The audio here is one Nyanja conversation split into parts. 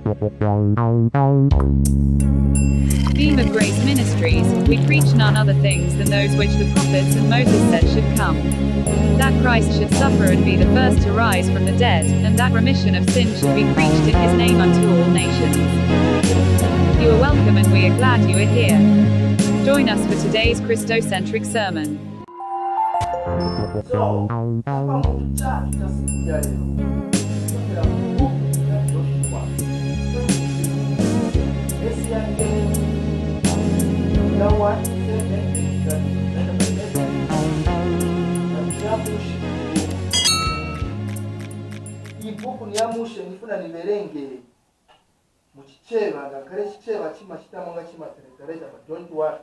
Beam of Grace Ministries, we preach none other things than those which the prophets and Moses said should come. That Christ should suffer and be the first to rise from the dead, and that remission of sin should be preached in his name unto all nations. You are welcome and we are glad you are here. Join us for today's Christocentric sermon. So, chapamutu chathu cha siku ya lero kuchokera mu buku ya Joshua 26, vesi yake ya 1 7 ya mushe. Iyi buku ni ya mushe. Nifuna niverenge muchicheva, ngakhale Chicheva chimachita monga chimateretereta, but don't worry,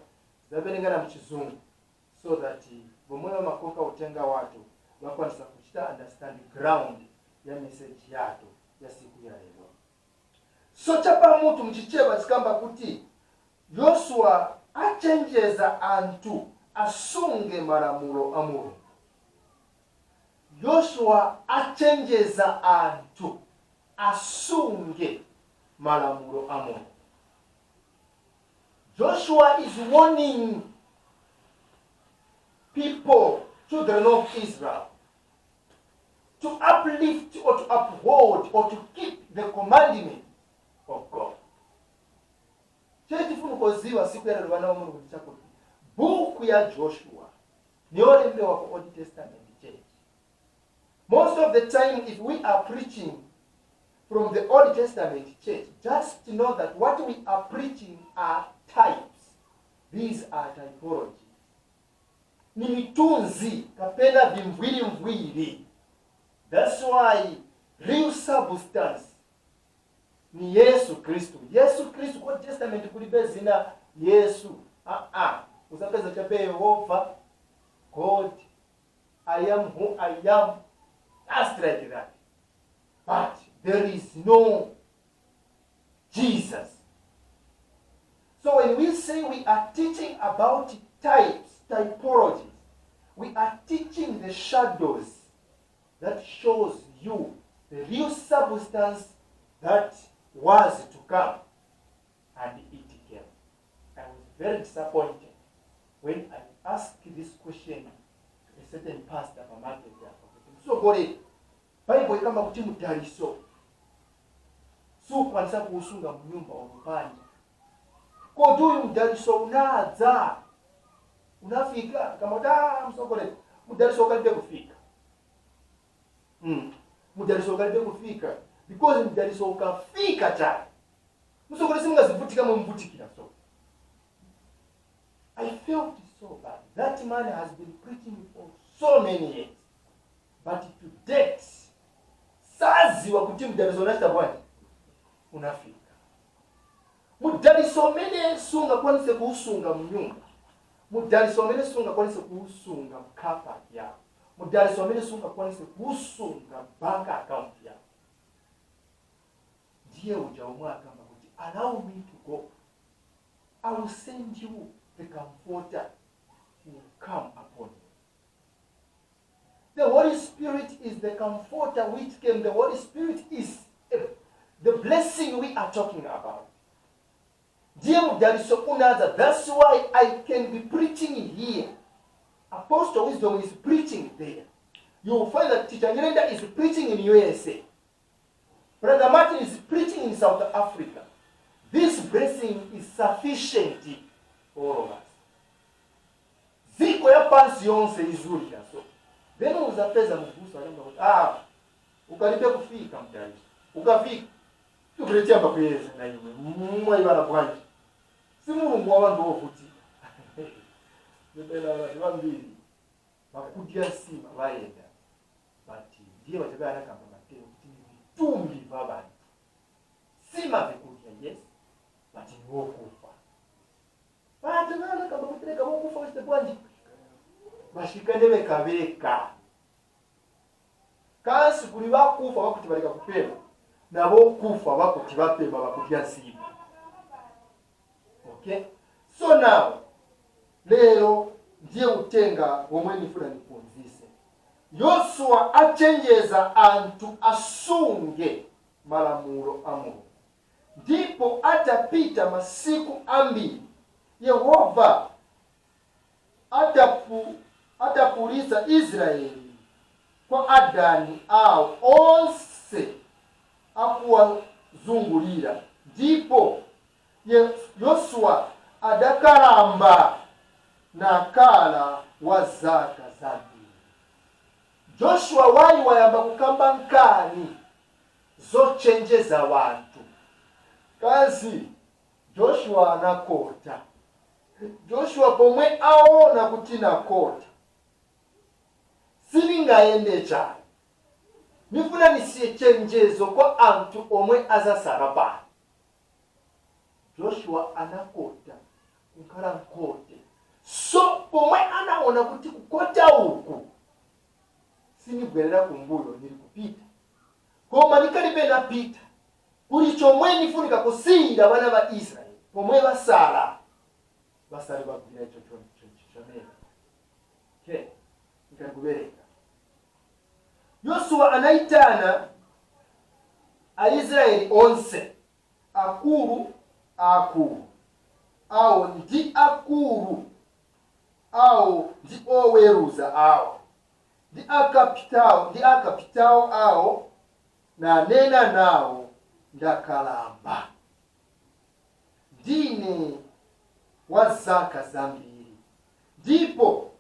zaverengana muchizungu so that vomwe vamakoka utenga watu vakwanisa kuchita understand ground ya message yato ya siku ya lero. So chapamutu muchicheva chikamba kuti Yoswa achenjeza anthu asunge malamulo a Mulungu. Yoswa achenjeza anthu asunge malamulo a Mulungu. Joshua is warning people, children of Israel, to uplift or to uphold or to keep the commandment of God. Chetifuna kuziva siku ya lero, vana va Mulungu, chakuti buku ya Joshua niyolembewa ku Old Testament Church. Most of the time, if we are preaching from the Old Testament Church, just know that what we are preaching are types. These are typologies, ni mitunzi kapena vimvwirimvwiri. That's why real substance ni Yesu Kristu. Yesu Kristu, ku Old Testament kulibe zina Yesu. Ah, usapeza chape Yehova God, I am who I am, just like that, but there is no Jesus. So when we say we are teaching about types, typologies, we are teaching the shadows that shows you the real substance that was to come, and it came. I was very disappointed when I asked this question to a certain pastor pamarket apa kuti, "Msogolera, Bible ikamba kuti mudaliso sukwanisa kuusunga munyumba wamupanja. Kodi uyu mudaliso unadza, unafika?" Kama kuti, "Ah, msogolera, mudaliso ukalibe kufika. Mudaliso ukalibe kufika, because mudaliso ukafika chake, msogolera, simungazivutika mumvutikira." So I felt so bad. That man has been preaching for so many years, but to date saziwa kuti mudaliso unachita bwanji, unafika. Mudaliso umene sungakwanise kuusunga mnyumba, mudaliso umene sungakwanise kuusunga mkapati yako, mudaliso umene sungakwanise kuusunga bank account yako, ndiye uja omwe akamba kuti, "Allow me to go, I will send you the Comforter who will come upon you." The Holy Spirit is the Comforter which came. The Holy Spirit is the blessing we are talking about. Ndiye mudaliso unadza. That's why I can be preaching here, Apostle Wisdom is preaching there, you will find that Teacher Nyirenda is preaching in USA, Brother Martin is preaching in South Africa. This blessing is sufficient for all of us. Ziko ya pansi yonse izulira. So then uzapeza mubuso alamba kuti, "Ah, ukalibe kufika mdaliso. Ukafika tukuletiyamba kuyeza na iwe mwayiwala bwanji? Si Mulungu wa vantu wovutika." Zibela vantu vambiri vakudya nsima vayenda, but ndiye vachabe anakamba Mateo kuti ni vitumbi va vantu, sima vikudya, yes, but ni wokufa. Vantu vanakamba kuti reka vokufa vachite bwanji, vashikane veka veka. Kasi kuli vakufa vakuti valeka kupema, navokufa vakuti vapema, vakudya nsima. Okay, so now lero ndiye utenga womwe ndifuna ndiphunzise. Yoswa achenjeza anthu asunge malamulo a Mulungu. Ndipo atapita masiku ambiri, Yehova atapulitsa Israeli kwa adani awo onse akuwazungulira, ndipo Yoswa adakalamba nakhala wa zaka zambiri. Joshua wayi wayamba kukamba nkani zochenjeza wanthu. Kazi Joshua anakota. Joshua pomwe aona kuti nakota, silingayende chani, nifuna nisiye chenjezo kwa anthu omwe azasala pano. Joshua anakota kunkhala nkote. So pomwe anaona kuti kukota uku sinibwerera kumbuyo, nili kupita, koma nikalibe napita kuli chomwe nifunika kusiyira vana va Israeli pomwe basala, basale bagwira icho chamene. Okay, nikali kubereka. Yosuwa anaitana Aisraeli onse, akulu akulu awo ndi akulu awo ndi oweruza awo ndi akapitawo awo, nanena nawo: "Ndakalamba, ndine wa zaka zambiri, ndipo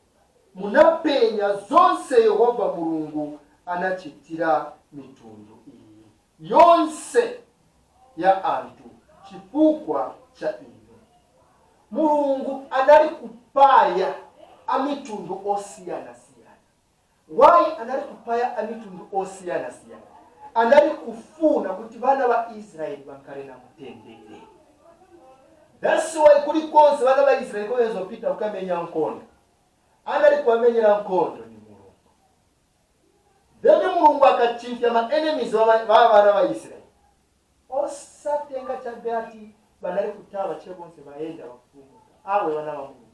munapenya zonse Yehova Mulungu anachitira mitundu iyi yonse ya anthu chifukwa cha inu." Mulungu anali kupaya amitundu osiyanasiyana. Why anali kupaya amitundu osiyanasiyana? Anali kufuna kuti vana va Israeli vankale na mtendere. That's why kulikonse vana va Israeli koyezopita kukamenya nkhondo, anali kuwamenyera nkhondo ni Mulungu. Then Mulungu akachimfya ma enemies va vana va Israeli, osatenga chabe ati vanali kutava che bonse vaenda vakupumuka. Awe, vana va Mulungu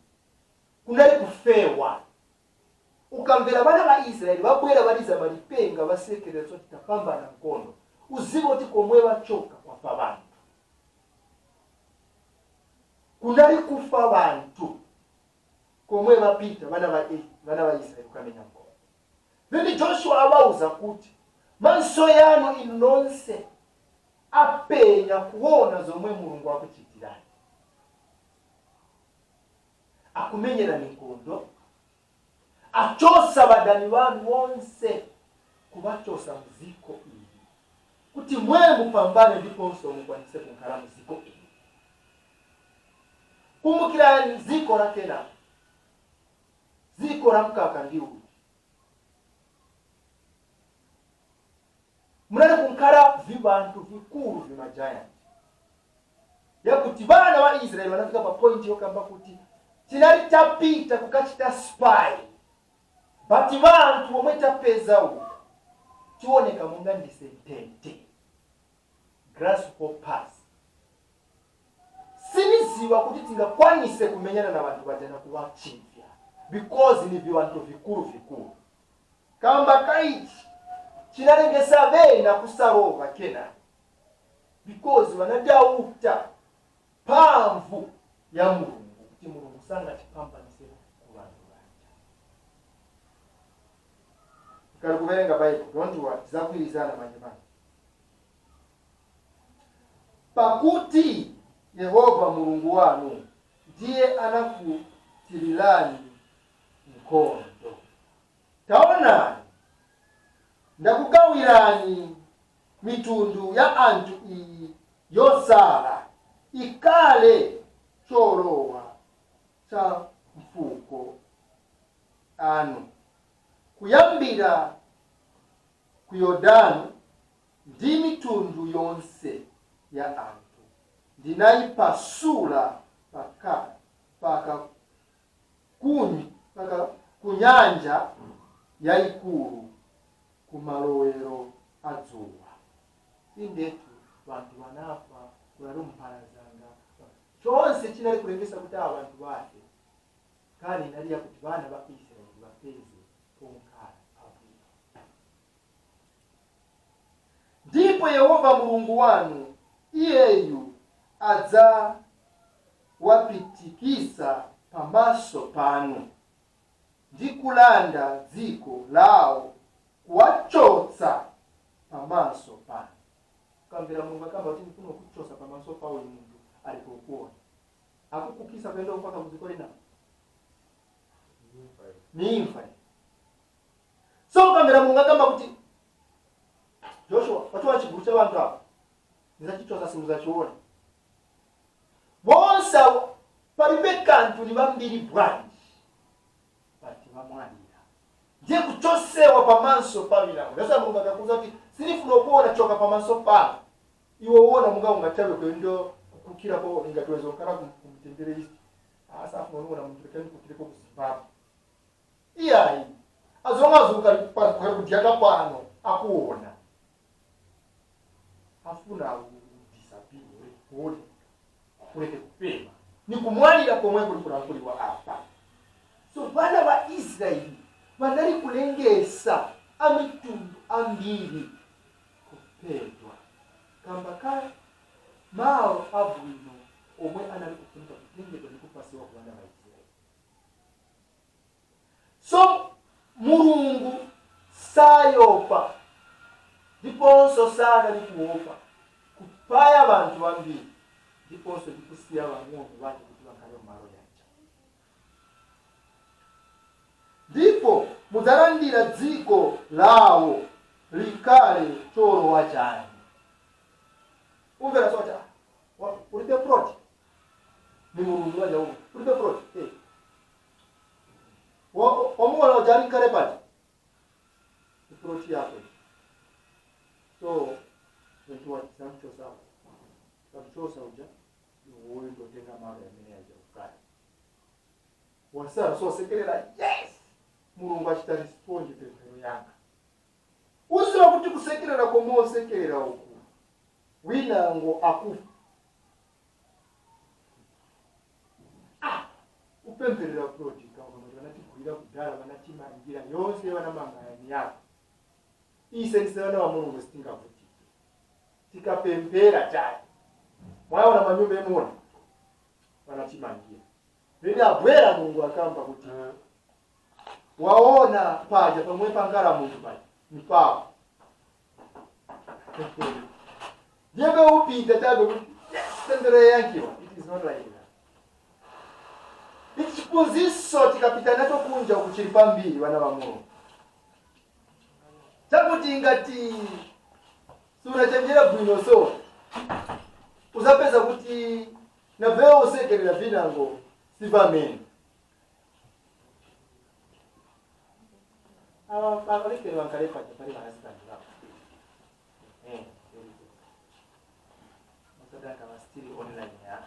kunali kufewa. Ukamvera vana va Israeli vabwera valiza malipenga, vasekerera zoti tapambana nkhondo, uzive kuti komwe vachoka kwafa vanthu, kunali kufa vanthu komwe vapita vana va Israeli kukamenya nkhondo. Then Joshua awauza kuti maso yanu inu nonse apenya kuona zomwe Mulungu akuchitirani, akumenyerani nkhondo, achosa badani vanu vonse, kuvachosa muziko ili kuti mwe mupambane ndiponso mukwanise kunkhala muziko ili. Kumbukirani ziko la Kenani, ziko la mkaka ndi uchi. Munali kunkhala vibantu vikulu, vima giant, yakuti vana va Israeli vanafika pa point yokamba kuti tinali tapita kukachita spy, but vanthu omwe tapeza uku tioneka monga ndise ntente, grasshoppers. Siniziwa kuti tingakwanise kumenyana na vanthu vaja na kuvachimvya because ni viwantu vikulu vikulu. Kamba kaichi chinalengesa vena kusalova Kenani because vanadoubta mphamvu ya Mulungu, kuti Mulungu sangachipambanise ku vanthu vaja. Kali kuverenga Bible, don't worry, tizagwirizana manje manje. Pakuti Yehova Mulungu wanu ndiye anakutirirani nkhondo. Taonani, ndakugawirani mitundu ya anthu iyi yosala ikale cholowa cha mfuko anu, kuyambira ku Yordani ndi mitundu yonse ya anthu ndinayipasula paka ku nyanja yayikulu kumalowero a dzuwa. Indetu vanthu vanafa, kunali mphalazanga, chonse chinali kulengesa kuti ava vanthu vafe. Kani inali yakuti vana va Israeli vapeze ponkhala pabwino. Ndipo Yehova Mulungu wanu iyeyo Iyeyu adzawapitikitsa pamaso panu ndi kulanda dziko lawo kuwachotsa pamaso panu. Kamvera Mulungu akamba kuti ndifuna kuchosa pamaso pa uyu munthu ali kukuona, akukukisa kuenda mpaka mdziko lina ni imfa. So ukamvera Mulungu akamba kuti, "Joshua, wachiwa chigulu cha vantu apa, ndizachichosa, simuzachiona bonse abo, palibe kanthu ni vambiri bwanji, bati vamwalira." Ndiye kuchosewa pamaso pa milango. Ndasa Mulungu akakuza kuti sinifuna kuona, choka pamaso pano. Iwe uona munga ungachabe kwendo kukukirako, ingatiweza kukhala kumtendere East, asa afuna unoona muntu, rekani kukireko ku Zimbabwe. Iyayi, as long as ukali kudyaka pano akuona, afuna udisappear, kuoneka, uleke kupema. Ni kumwalira komwe kuli kulankuliwa apa. So vana va Israeli vanali kulengesa amitundu ambiri kuphedwa kamba ka mawu abwino omwe anali kufunika kutengedwa ndi kupasiwa ku vana va Israeli. So Mulungu sayopa ndiponso sanali kuopa kupaya vanthu vambiri ndiponso ndikusiya vang'ono vake kuti vakhale mumalo yaja. Ndipo mudzalandira dziko lawo likhale cholowa chanu. Umvera sota ulibe plot, ni Mulungu waja umu ulibe plot, eh. Wamuona uja ali kale pati plot yako. So wentuwatisamchosa kamchosa uja uyu, ndotenga malo yamene yaja ukale wasara. So sekerera, "Yes, Mulungu achita respond pemphero yanga." Uziwa kuti kusekerera komwe osekerera uku, winango akufa. Ah, upempherera plot kaona vanatigwira kudhara, vanatimangira yonse, vanamangayani yako. Ise ndise vana va Mulungu, sitingavutike tikapemphera chake. Mwaona manyumba emuona vanatimangira, then abwera Mulungu akamba kuti, "Waona paja pamwe pangala munthu paja nipapo." Ndiye upita chabe kuti, "Yes, pemphero yayankiwa." It is not like that. Ichi chiphunziso tikapita nacho kunja uku chili pambiri, vana va Mulungu, chakuti ngati sunachenjera bwino, so uzapeza kuti navewo usekerera vinango sivamene. Ava alekere vankale paja pali vahusband vavo. Very good. Musadaka va still online ya.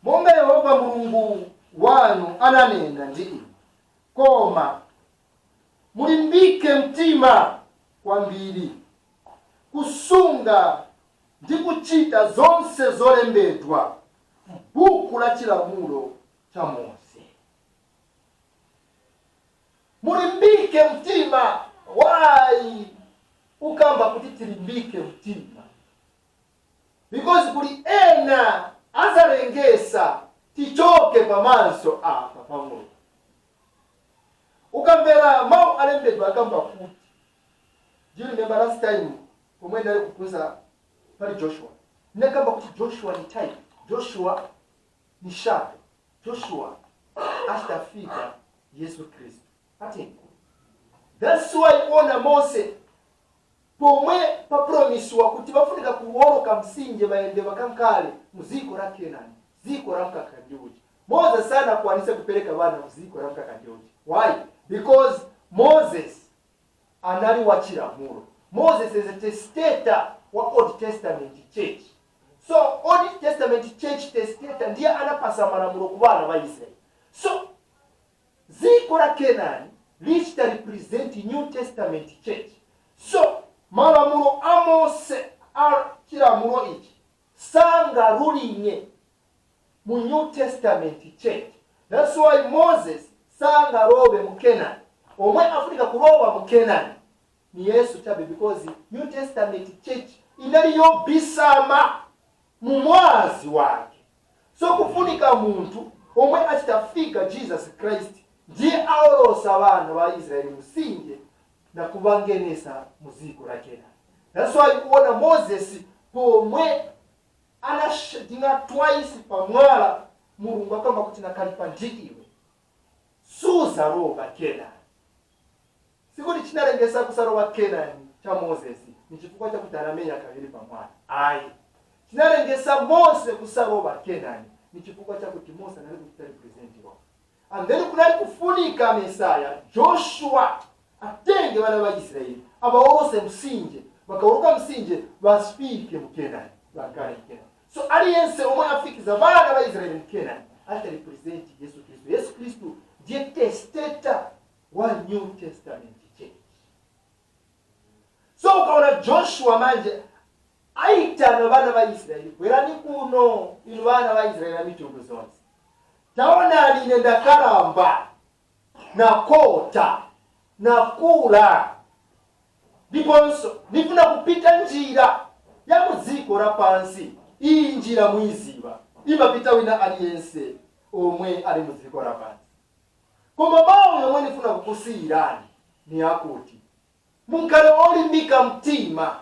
Monga Yehova Mulungu wanu ananena ndi inu. Koma mulimbike mtima kwambiri kusunga ndi kuchita zonse zolembedwa m'buku la chilamulo cha Mose. Mulimbike mtima. Why ukamba kuti tilimbike mtima? Because kuli ena azalengesa tichoke pamanso apa pa Mulungu. Ukamvera mawu alembedwa akamba kuti, do you remember last time pomwe ndali kuphunzira pali Joshua, ndinakamba kuti Joshua ni type, Joshua ni shadow, Joshua achitafika Yesu Khristu ati? That's why ona Mose pomwe papromisiwa kuti vafunika kuwoloka msinje vaende vakankale muziko la Kenani, ziko la mkaka ndi uchi, Moses sanakwanise kupereka vana muziko la mkaka ndi uchi. Why? Because Moses anali wachilamulo. Moses is a testator wa Old Testament church. So Old Testament church testator ndiye anapasa malamulo ku vana va Israeli. So dziko la Kenani lichita represent New Testament church. So malamulo a Mose a chilamulo ichi sangalulinye mu New Testament church. That's why Moses sangalowe mu Kenani. Omwe afunika kulowa mu Kenani ni Yesu chabe, because New Testament Church inali yobisama mu mwazi wake. So kufunika munthu omwe achitafika Jesus Christ, ndiye aolosa vana va Israeli msinje na kuvangenesa mu ziko la Kenani. That's why kuona Moses pomwe anashinga twice pamwala, Mulungu akamba kuti, "Nakalipa ndi iwe, suzalowa Kenani." Sikuti chinalengesa kusalowa Kenani cha Moses ni chifukwa chakuti anamenya kaviri pamwala, ayi. Chinalengesa Mose kusalowa Kenani ni chifukwa chakuti Mose anali kuchita represent Rome, and then kunali kufunika Mesaya Joshua atenge vana va Israeli abaolose msinje. Bakaoloka msinje, basifike mu Kenani, bakale mu Kenani. So aliyense omwe afikiza vana va Israeli mu Kenani achita represent Yesu Kristu. Yesu Kristu ndiye testator wa New Testament Church. So ukaona Joshua manje aitana vana va Israeli, "Bwerani kuno inu vana va Israeli na mitundu zonse, taonani ine ndakalamba, nakota, nakula, ndiponso ndifuna kupita njira ya mudziko lapansi. Iyi njira muiziva, imapita wina aliyense omwe ali mudziko lapansi. Koma mawu yomwe ndifuna kukusiyirani ni akuti mukhale olimbika mtima.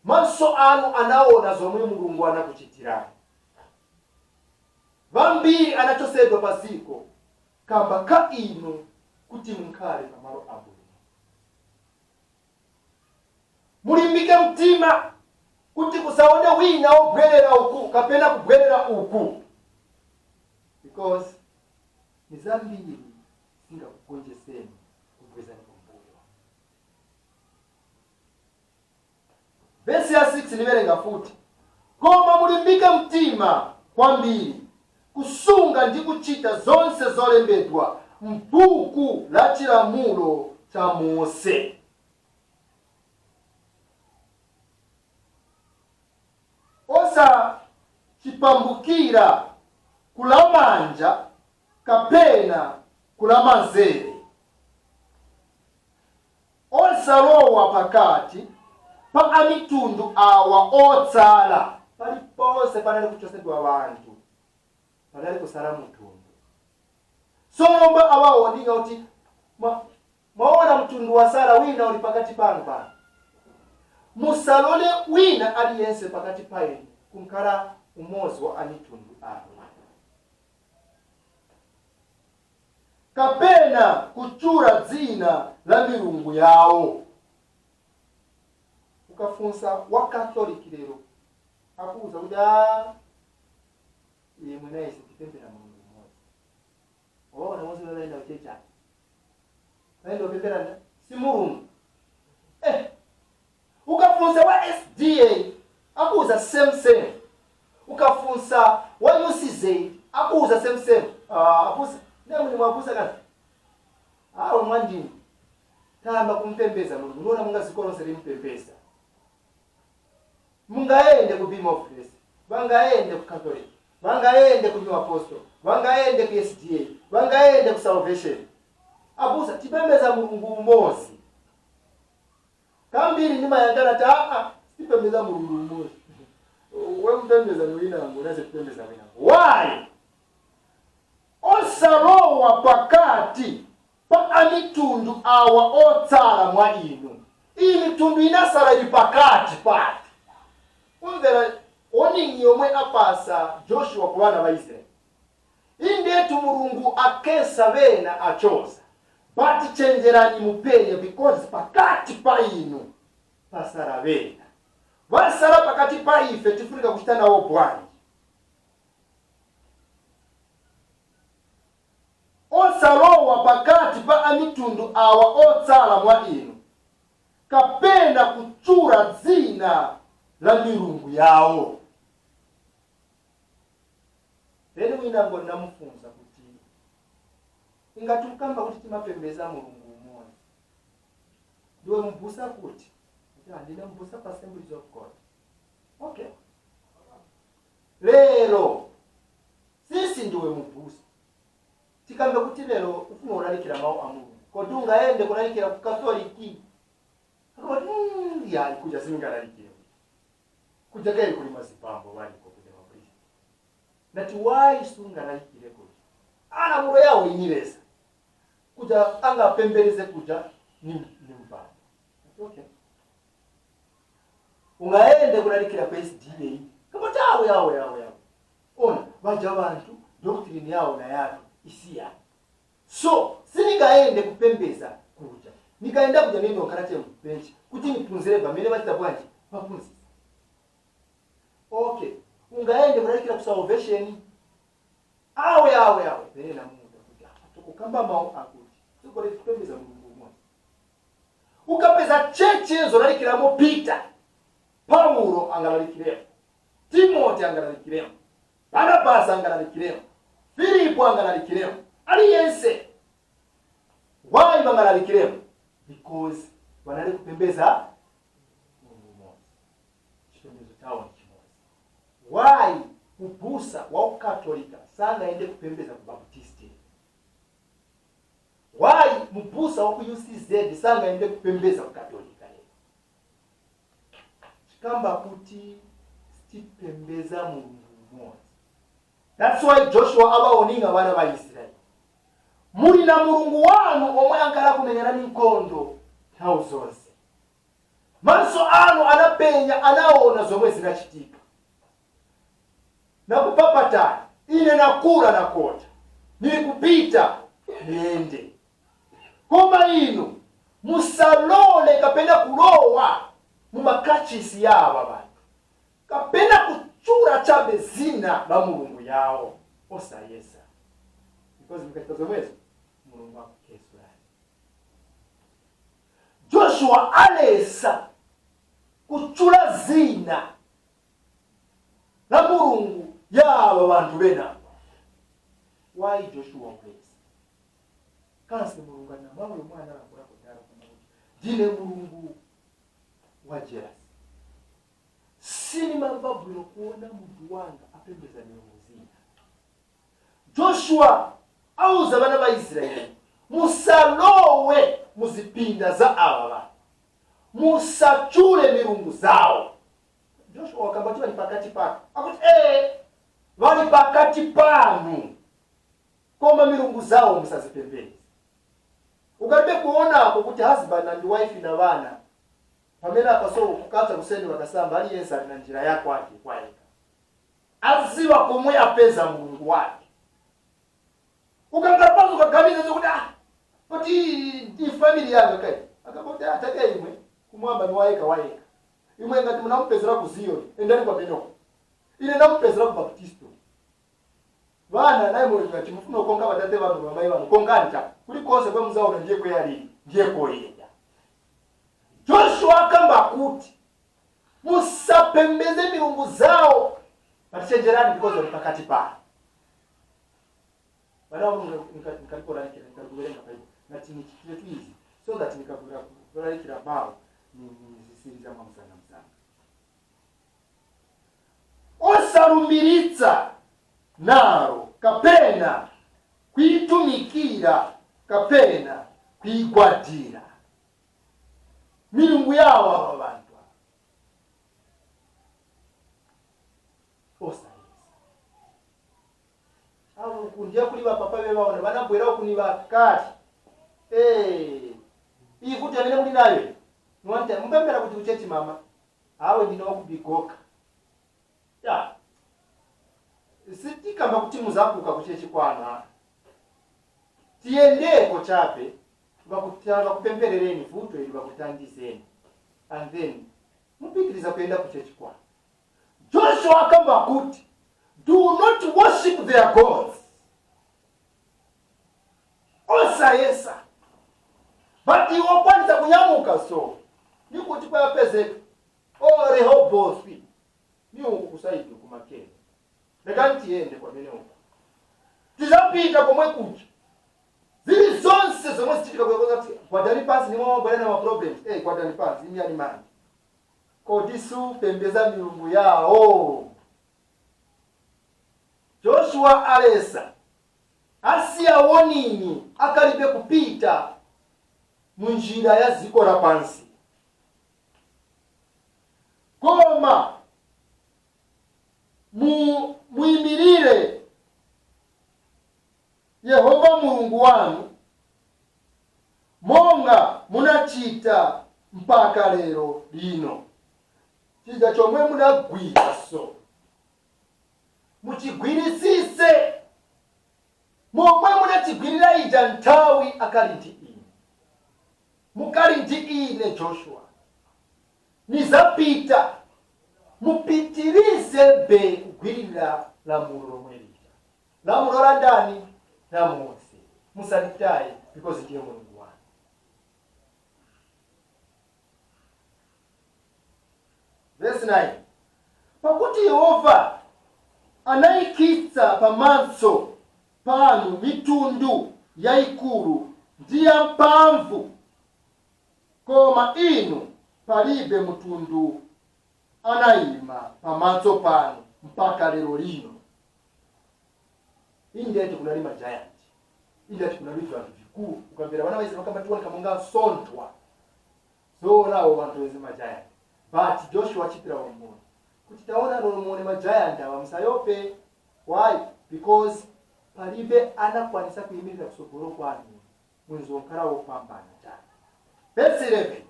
Maso anu anaona zomwe Mulungu anakuchitirani. Vambiri anachosedwa pa ziko kamba ka inu, kuti munkhale pamalo abwino. Mulimbike mtima kuti kusaone wina wobwerera uku kapena kubwerera uku, because ni zambiri zingakugonjeseni kubwezani kumbuyo." Vesi ya 6 niverenga futi: "Koma mulimbike mtima kwambiri kusunga ndi kuchita zonse zolembedwa m'buku la chilamulo cha Mose, osachipambukira kulamanja kapena kulamanzere, osalowa pakati pa amitundu awa otsala." Paliponse panali kuchosedwa vanthu, panali kusala mutundu. Solomba awawoninga kuti mwaona mtundu wasala wina uli pakati panu pano, musalole wina aliyense pakati painu kunkhala umodzi wa amitundu awa, kapena kutchula dzina la milungu yawo. Ukafunsa wa Catholic lero, akuwuza kuti, "A, imwe naye sitipembera Mulungu mmodzi." Waona wonse vaenda kuchechani, vaenda kupembera si Mulungu. Ukafunsa wa SDA, akuuza same same. Ukafunsa wa UCZ, akuuza same same. Apusa nemwe mwapusa kana awe mwandini, tamba kumpembeza Mulungu. Ndiona munga ziko lonse limpembeza. Mungaende ku Beam of Grace, vangaende ku Catholic, vangaende ku New Apostle, vangaende ku SDA, vangaende ku Salvation, abusa tipembeza Mulungu umodzi. Kambiri ndimayangana ti, aa, sitipembeza Mulungu umodzi. Wemupembeza ni winango, unase tipembeza winango. Why? "Osalowa pakati pa amitundu awa otsala mwa inu." Iyi mitundu inasala ili pakati pati. Umvera warning yomwe apasa Joshua ku vana va Israeli. Indetu Mulungu akesa vena achoza, but chenjerani, mupenye, because pakati pa inu pasala vena. Vasala pakati pa ife tifunika kuchita nawo bwanji? "Osalowa pakati pa amitundu awa otsala mwa inu, kapena kutchula dzina la milungu yawo." Then winango namufunsa kuti, "Ingati ukamba kuti timapembeza Mulungu umodzi, ndiwe mbusa kuti?" Ati, "Ndine mbusa pa Assemblies of God." Okay, lero sisi ndiwe mubusa, tikambe kuti lero ufuna ulalikira mawu a Mulungu. Kodi ungaende kulalikira ku Katoliki? Akati, yayi, kuja singalalikire kuja, kaili kuli mazipambo waliko kuja mapriest." Nati, "Why sungalalikire kuja?" Ana mulo yawo inyilesa kuja, angapembeleze kuja ni mpambo. Nati, "Okay, ungaende kulalikira ku SDA?" Kapoti, "Awo yawo yawo yawo, ona vaja vantu doctrine yawo na yatu isiyana, so siningaende kupembeza kuja. Nikaenda kuja nendo nkhala che bench kuti nipunzire pamene vachita bwanji vapunzisa." "Okay, ungaende kulalikira ku Salvation?" "Awe awe awe." Pene namuuza kuti apa tikukamba mawu akuti tikole tikupembeza Mulungu umodzi. Ukapeza church zolalikiramo Peter, Paulo angalalikiremo, Timoti angalalikiremo, Barnabas angalalikiremo, Filipo angalalikiremo, aliyense. Why bangalalikiremo? Because vanali kupembeza Mulungu umodzi, chipembedzo chawo ndi chimodzi. Why mubusa wa Ukatolika sangaende kupembeza ku Baptisti? Why mubusa wa ku UCZ sangaende kupembeza ku Katolika lero? Chikamba kuti sitipembeza Mulungu umodzi. That's why Joshua abaoninga vana va Israeli, muli na Mulungu wanu omwe ankala kumenyerani nkhondo nthawi zonse. Maso anu anapenya, anaona zomwe zinachitika. Nakupapatani, ine nakula nakota, nili kupita niyende, koma inu musalole kapena kulowa mumakachisi yawa bantu kapena kuchula chabe zina la mulungu yawo, osayesa, because mukachita zomwezo Mulungu akukesulani. Joshua alesa kuchula zina la mulungu yawa bantu benapa. Why Joshua ulesa? Kansi Mulungu anamwawe mwana alakula kudala kuti ndine Mulungu wa jealous, sinimamva bwino kuona munthu wanga apembeza milungu zina. Joshua auza vana va Israeli, musalowe muzipinda za awa vanhu, musachule milungu zawo. Joshua wakamba kuti vali pakati panu. Akuti vali pakati panu, koma milungu zawo musazipembeze. Ukalibe kuonako kuti husband and wife na vana pamene apaso kukadza kuseni vakasamba, aliyense ali na njira yako ake kwayeka, aziwa komwe apeza mulungu wake. Ukangapasa ukaganiza zokuti, ah, poti ndi family yanga kai, akapoti atake imwe kumwamba ni wayeka wayeka. Imwe ngati munamupezera ku Ziyoni, endani kwamenoko. Ine ndamupezera ku Baptisto. Vana naye mwe ngati mufuna kukonga vatate vanu, vamai vanu, kongani cha kulikonse kwe muzaona ndiye kweyalili, ndiye koyenda. Joshua akamba kuti musapembeze milungu zawo, patichenjerani because wali pakati pano. Vana vangu, nkalikoralikira, nkalikuverenga Bible, ngati nichitire tu izi so that nikabwera kulalikira mawu nizisiriza mwa msanga msanga. Osalumbiritsa nalo kapena kuitumikira kapena kuigwadira milungu yawo ava vantu ava, osayesa avo kundiya kuli vapapa vevaona vanabwera uku ni vakati. Iyi kuti amene muli nayo niwante mupembera kuti kuchechi mama awe ndine wakubigoka ya sitikamba kuti muzakuka kuchechi kwanu apa, tiyendeko chape vakupemperereni vuto ili, vakutandizeni, and then mupitiriza kuyenda kuchechi kwanu. Joshua akamba kuti do not worship their gods, osayesa. But iwe okwanisa kunyamuka, so nikuti kwayapezeka o Rehobothi ni uku kusaidi kumakene, lekani tiyende kwamene uku, tizapita komwe kuja. Zili zonse zomwe zichitika kuti gwadani pansi, nimwe mabwera na ma problems. Gwadani pansi, imyani manja. Kodi supembeza milungu yawo? Joshua alesa, asiya warning akalibe kupita. Munjira ya ziko lapansi, koma muyimirire Yehova Mulungu wanu monga munachita mpaka lero lino. Chija chomwe munagwira, so muchigwirisise momwe munachigwirira ija nthawi akali ndi ine, mukali ndi ine Joshua. Nizapita, mupitirize be kugwirira lamulo lomwe lija, lamulo la ndani? La Mose. Musalitaye, because ndiye Mulungu wanu. Verse 9: pakuti Yehova anayikitsa pamaso panu mitundu yayikulu ndi yamphamvu, koma inu palibe mutundu anayima pamaso panu mpaka lero lino. Indeti kunali ma giant, indeti kunali vanthu vikulu. Ukamvera vana vaIsraeli vakamba, tioneka monga nsondwa. Zoonawo vanthu vezi ma giant, but Joshua achitira umboni kuti taona muone ma giant awa, musayope. Why? Because palibe anakwanisa kuyimirira kusogolo kwanu, mwinzonkhala wopambana chani. Verse 11: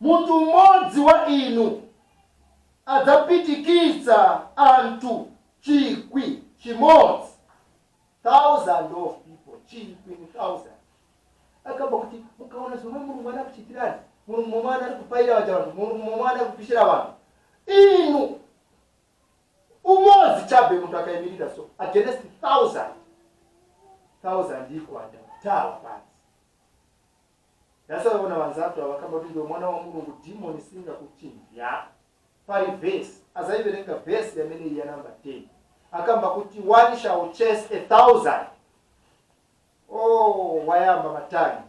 munthu mmodzi wa inu adzapitikitsa anthu 1,000, thousand of people, chikwi ni thousand. Akamba kuti mukaona zomwe Mulungu anakuchitirani, Mulungu momwe anali kupayira vaja vanthu, Mulungu momwe anakupishira vanthu, inu umodzi chabe munthu akayimirira so against thousand, thousand ikwanda tawa pansi. Yasaona vanzatu ava kamba kuti ndiwe mwana wa Mulungu, demon singakuchimvya. Pali vesi azaiverenga, vesi yamene iyi ya number 10, akamba kuti one shall chase 1,000. Oh, wayamba matangi.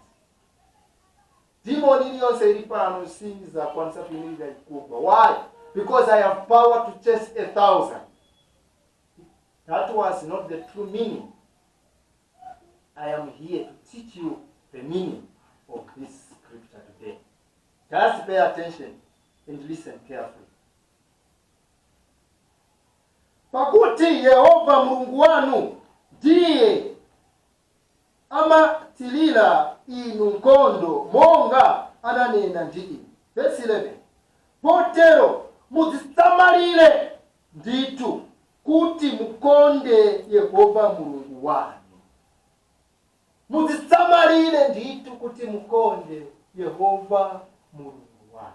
Demon iliyonse ili pano sizakwanisa kuyimirira ikugwa. Why? Because I have power to chase 1,000. That was not the true meaning. I am here to teach you the meaning of this scripture today. Just pay attention and listen carefully. Pakuti Yehova Mulungu wanu ndiye amathirira inu nkhondo, monga ananena ndi inu. Verse 11: potero mudzisamalire ndithu kuti mukonde Yehova Mulungu wanu. Mudzisamalire ndithu kuti mukonde Yehova Mulungu wanu.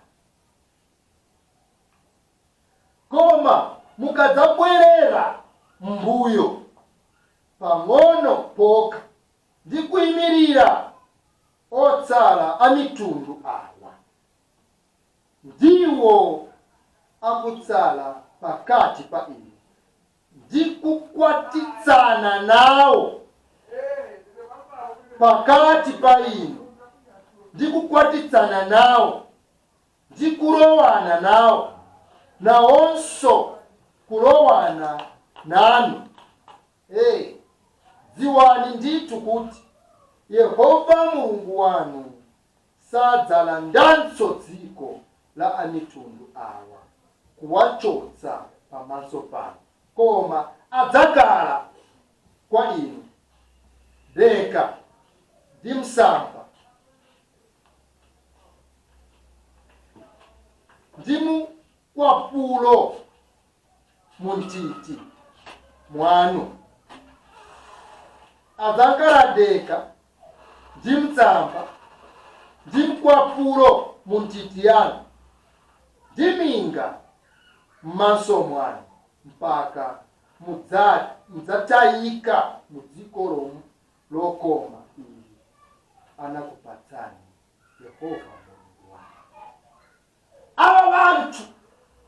Koma mukadzabwerera mbuyo pang'ono pokha ndi kuyimirira otsala a mitundu awa, ndiwo akutsala pakati pa inu, ndi kukwatitsana nawo pakati pa inu, ndi kukwatitsana nawo ndi kulowana nawo, nawonso kulowana nanu, hey, dziwani ndithu kuti Yehova Mulungu wanu sadzalandanso dziko la amitundu awa kuwachotsa pamaso panu, koma adzakhala kwa inu deka ndi msampha ndi mukwapulo munthiti mwanu. Adzakhala deka ndi msampha ndi mkwapulo mu nthiti yanu ndi minga m'maso mwanu mpaka mudzatayika mu dziko lokoma ili anakupatsani Yehova Mulungu wanu. Ava vanthu,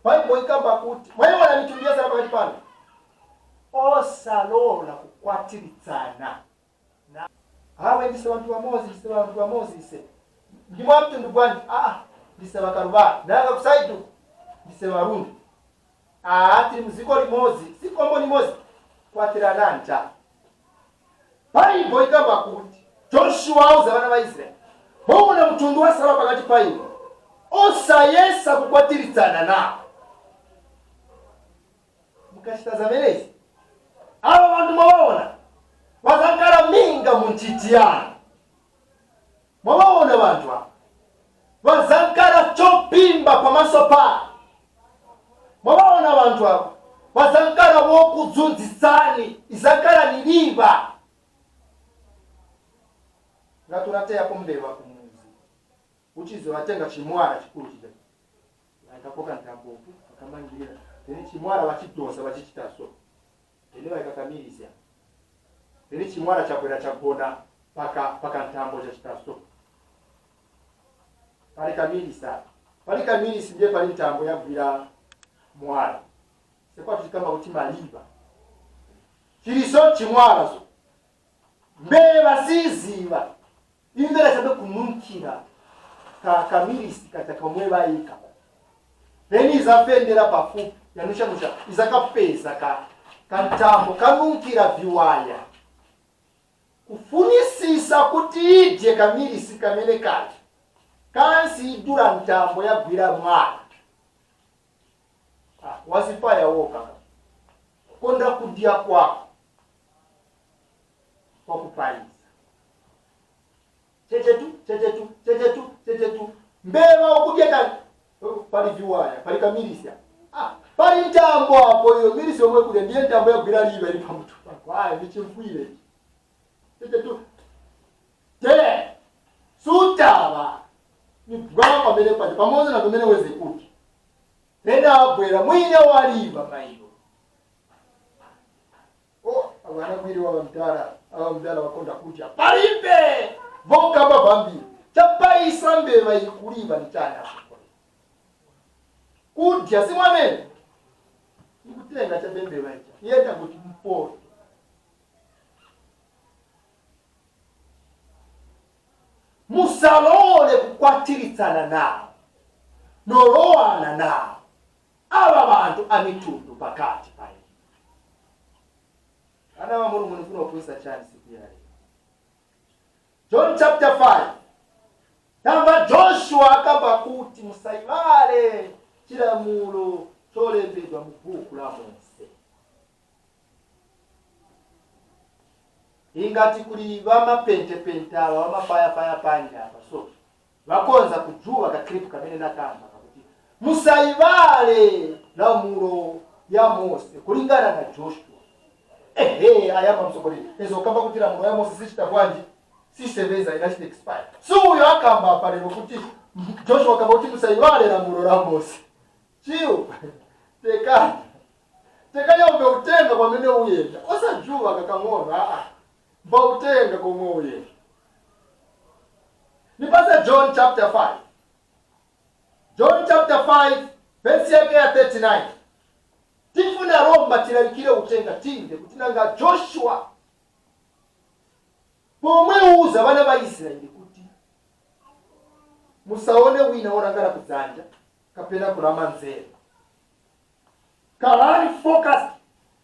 Baibulo ikamba kuti mwayiona mitundu yosala pakati panu, osalola kukwatiridzana. Awe ndise vanthu vamozi, ndise vanthu vamozi, ise ndimwa mtundu bwanji? Aa, ndise vakaluvali, nanga kusaidu ndise varundi. Aa, tili muziko limodzi, sikombo limodzi, kwatirananja. Baibo ikamba kuti Joshua auza vana va Israeli, Mwaona mtundu wasala pakati pa inu, osayesa kukwatiritsana nawo. Mukachita zamenezi, ava vantu mwawaona vazakhala minga munchiti yanu. Mwawaona vantu ava vazakhala chopimba pamaso panu. Mwawaona vantu ava vazakhala vokudzunzisani, izakhala ni liva. Ngati unateyapo mbeva kumuzi, uchizo vatenga chimwala chikulu chija, vaikapoka ntambopu, vakamangirira, then chimwala vachidosa, vachichita so, then vaikakamirizya, then chimwala chabwera chagona paka ntambo, chachita so, pali kamirisi apa, pali kamirisi, ndiye pali ntambo yagwira mwala. Sekwatu chikamba kuti maliva chiliso chimwala so mbeva siziva, imvera chabe kununkhira ka kamirisi kacha kamwe vayika, then izafendera pafupi, yanushanusha, izakapeza ka kantambo kanunkhira viwaya, kufunisisa kuti idye kamirisi kamene kaja, kansi idula ntambo yagwira mwala. Ah, wazipaya woka konda kudya kwako kwakupaiza chechetu chechetu chechetu chechetu. Mbeva ukudya ka pali viwaya, pali kamirisi apa. Ah, pali ntambo apo, iyo mirisi yomwe kudya ndiye ntambo yagwira liva ili pamutu pako. Aya ndichimfwire ichi chechetu te sutava ni bwa pamene paja pamodzi na pamene weze kuti ena abwera mwine waliva mailo. Oh, vanagwiri wava mdala, ava mdala vakonda kudya palibe vokamba vambiri chapaisa mbeva ikuliva ni chani asokole kudya simwamene ikutenga chabembeva icha yenda kuti mpoto. Musalole kukwatiritsana nawo nolowana nawo ava vantu amitundu pakati pa inu. Ana va Mulungu, nifuna kuphunzitsa chani siku ya lero? John chapter 5, tamba Joshua akamba kuti musayiwale chilamulo cholembedwa mu buku la Mose. Ingati kuli vamapentepente ava vamafayafaya panja apa, so vakonza kujuva ka clip kamene nakamba kakuti musayiwale lamulo ya Mose kulingana na Joshua. Ehe, ayamba msogoleri ezo kamba kuti lamulo ya Mose sichita bwanji, siseveza, inachita expire. So uyo akamba apa lero kuti Joshua akamba kuti musayiwale lamulo la Mose. Chiu tekanya tekanya, umbe utenga kwamene uyenda, osajuva kakang'ono. Aa, mba utenga komwe uyenda. Nipase John chapter 5, John chapter 5 verse yake ya 39. Tifuna Roma tilalikire utenga, timve kuti nanga Joshua pomwe uza vana va Israeli kuti musaone wina worangana kudzanja kapena kulamanzere, kalani focused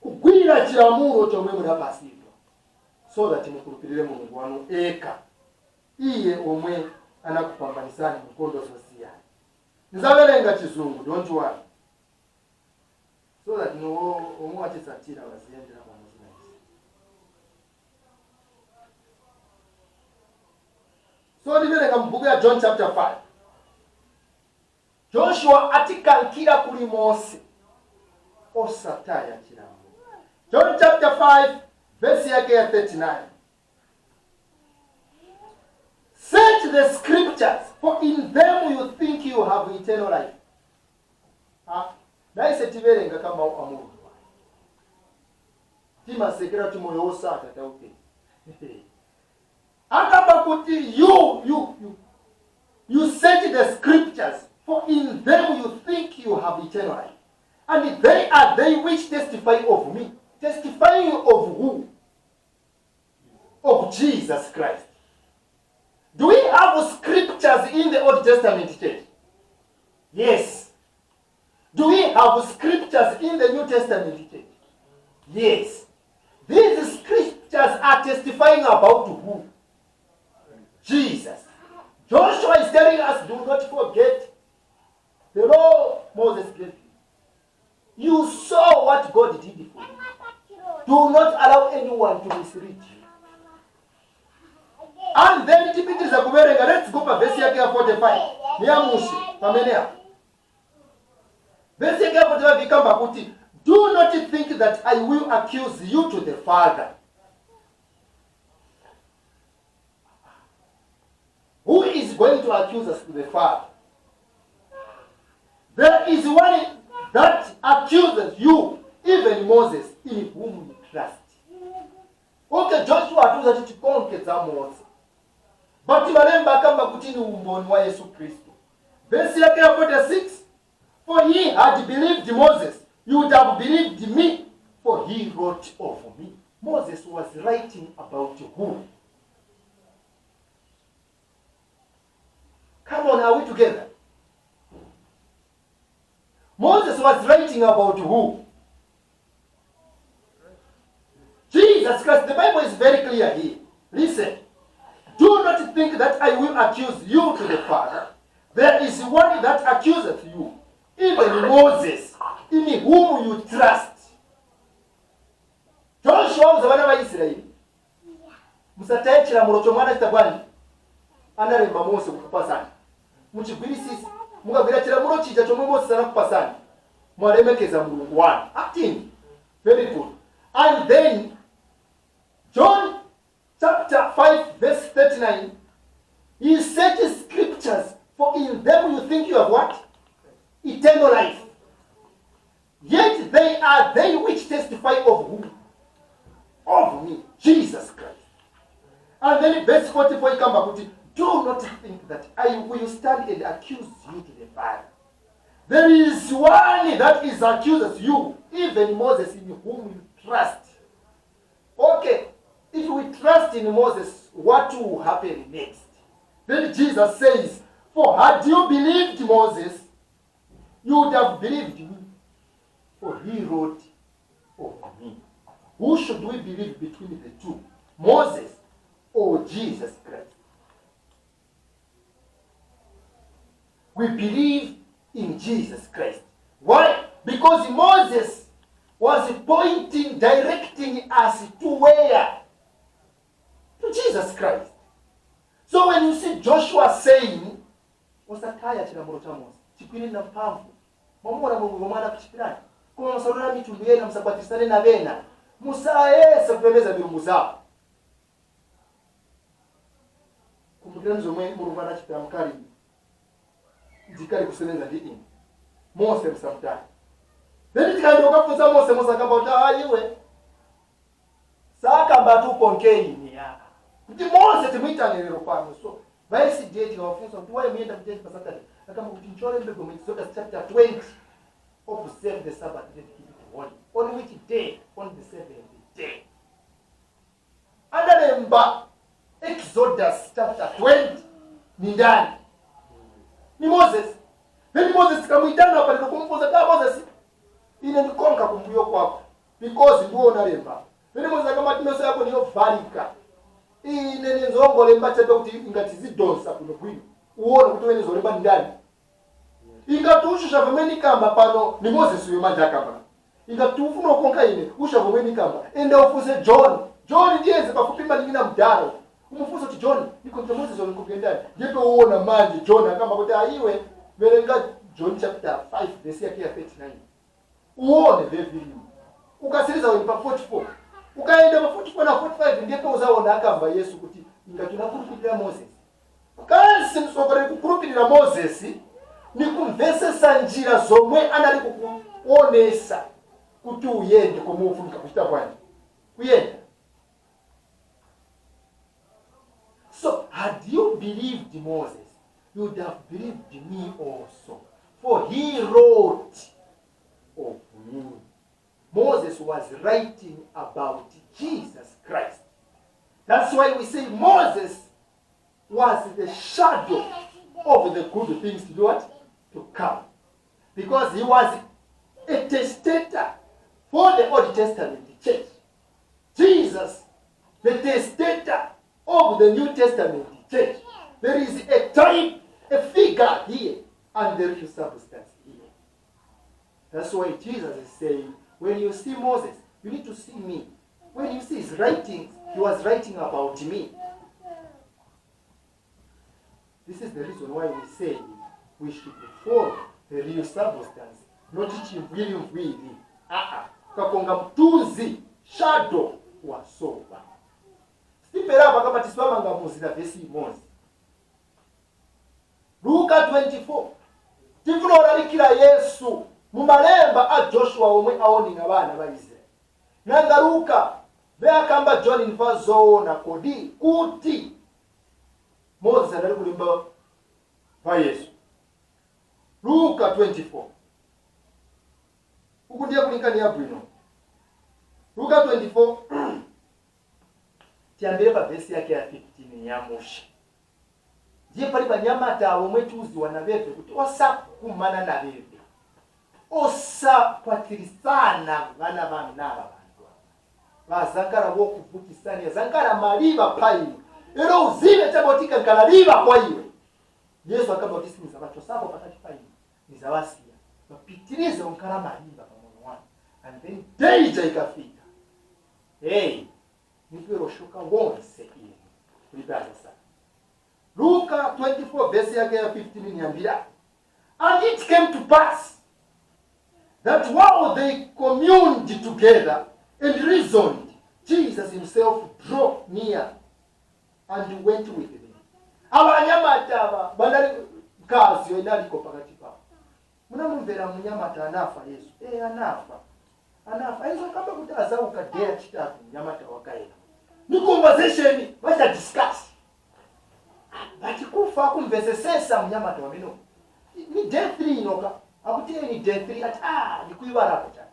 kugwira chilamulo chomwe munapasidwa, so that mukhulupirire Mulungu wanu eka, iye omwe anakupambanisani munkhondo zosiyana. Ndizaverenga Chizungu, don't worry, so that no omwe wachitsatira waziyendera pamodzi naisi. So ndiverenga mubhuku ya John chapter 5. Joshua atikankhira kuli Mose osataya chilamulo. John chapter 5 verse yake ya 39: "Search the scriptures, for in them you think you have eternal life." Ah, naise tiverenga kama a Mulungu, timasekera kuti moyo wosata taupeza. Akamba kuti you search the scriptures, for in them you think you have eternal life, and they are they which testify of me. Testifying of who? Of Jesus Christ. Do we have scriptures in the Old Testament, church? Yes. Do we have scriptures in the New Testament, church? Yes. These scriptures are testifying about who? Jesus. Joshua is telling us, do not forget the law Moses gave you. You saw what God did for you. Do not allow anyone to mislead you. And then tipitiza kuverenga. Let's go pa vesi yake ya 45, niyamushe pamene apo. Vesi yake ya 45 ikamba kuti, "Do not think that I will accuse you to the Father." Who is going to accuse us to the Father? There is one that accuses you, even Moses, in whom you trust. Okay, Joshua atiuza kuti tikonke za Mose, but malemba akamba kuti ni umboni wa Yesu Kristu. Vesi yake ya 46, "For he had believed Moses, you would have believed me, for he wrote of me." Moses was writing about who? Come on, are we together? Moses was writing about who? Jesus Christ. The Bible is very clear here. Listen. "Do not think that I will accuse you to the Father. There is one that accuseth you, even Moses, in whom you trust." Joshua auza vana va Israeli, musataye chilamulo chomwe anachita bwanji, analemba Mose kukupasani, muchigwirisise. Mukagwira chilamulo chija chomwe Mose anakupasani, mwalemekeza Mulungu wanu. Acting very good. And then John chapter 5 verse 39, "He searches scriptures, for in them you think you have" what? Eternal life. Yet they are they which testify of who? Of me, Jesus Christ. And then verse 44 ikamba kuti, "Do not think that I will stand and accuse you to the Father. There is one that is accuses you, even Moses, in whom you trust." Okay, if we trust in Moses, what will happen next? Then Jesus says, "For had you believed Moses, you would have believed me, for he wrote of me." Who should we believe between the two? Moses or Jesus Christ? We believe in Jesus Christ. Why? Because Moses was pointing, directing us to where? To Jesus Christ. So when you see Joshua saying, "Osataya chilamulo cha Mose, chikwire na mphamvu, mwamuona Mulungu omwe anakuchitirani, koma musalole mitundu yena, musakwatisane na bena, musayese kupembeza milungu zawo." Kumbukirani zomwe Mulungu anachitira mkali ndikali kusebenza ndi ine. Mose msamutaya. Then tikaenda ukafunsa Mose, Mose akamba kuti, "Ah, iwe sakamba tukonke ine ya kuti Mose timuyitane lero pano." So va SDA tikawafunsa kuti, "Why muyenda ku church pa Saturday?" Akamba kuti ncholembedwa mu Exodus chapter 20, "Observe the Sabbath and keep it holy." On which day? On the seventh day. Analemba Exodus chapter 20 ni ndani? Ni Moses. Then Moses tikamwitana palero kumfunsa ta, "Moses, ine ndikonka kumbuyo kwako because ndiwo unalemba." Then Moses akamati, "Meso yako niyovalika, ine nenzongolemba chabe kuti ingati zidonsa kuno bwino, uone kuti wene zolemba ni ndani. Ingati ushusha vamene kamba pano." Ni Moses uyo manje akamba, "Ingati ufuna ukonka ine, usha vamene kamba, enda ufunse John. John ndiyeze pafupi maningi na mdaro, umufunse kuti, 'John, nikonke Moses onikugendani?' Ndipo uona manje John akamba kuti, 'Aiwe, verenga John chapter 5 verse yake ya 39, uone vevilimo. Ukasiriza weni pa 44, ukaenda pa 44 na 45, ndipo uzaona akamba Yesu kuti ingati unakhulupirira Moses." Kansi msogoleri kukhulupirira Moses ni kumvesesa njira zomwe anali kukuonesa kuti uyende komwe ufunika kuchita bwanji, kuyenda. So had you believed Moses, you would have believed me also, for he wrote of me. Moses was writing about Jesus Christ. That's why we say Moses was the shadow of the good things to do what? To come. Because he was a testator for the Old Testament church. Jesus, the testator of the New Testament church. There is a type, a figure here, and the real substance here. That's why Jesus is saying, when you see Moses, you need to see me. When you see his writings, he was writing about me. This is the reason why we say we should follow the real substance, not chimvwili. Ah, kakonga mtunzi, shadow wasoba. Sipera kama tisimamanga muzina vesi imodzi. Luka 24, tifuna olalikira Yesu mu malemba a Joshua omwe aoninga bana ba Israeli. Nanga Luka beakamba John nfa zoona kodi kuti Moses anali kulimba pa Yesu? Luka 24, uku ndiye kulinkani bwino. Luka 24, tiyambire pa vesi yake ya 15 ya musha. Ndiye pali banyamata omwe tiuziwa na beve kuti osakumana na beve, osakwatirisana vana vanu nava vantu ava vazangara vokuvutisani, zangara maliva pa iwe, ero uzive chabotika nkalaliva kwa iwe. Yesu akamba kuti sinizavachosapo pakati pa iwe, nizavasiya vapitirize unkala maliva pamono wanu, and then danger ikafika, hey, niperoshoka wonse inu kulipaza sana. Luka 24 verse yake ya 15 niambia, "And it came to pass that while they communed together and reasoned, Jesus himself drew near and went with them." Abanyamata aba banali mkazi inaliko pakati pawo. Munamumvera munyamata anafa Yesu? Eh, anafa, anafa. Aizo kamba kuti azauka day yachitatu. Munyamata wakaenda ni conversation vacha discuss, but kufa akumvesesesa munyamata wameno ni day 3 inoka akuti ni day 3, ati ah, ndikuiwarako chake,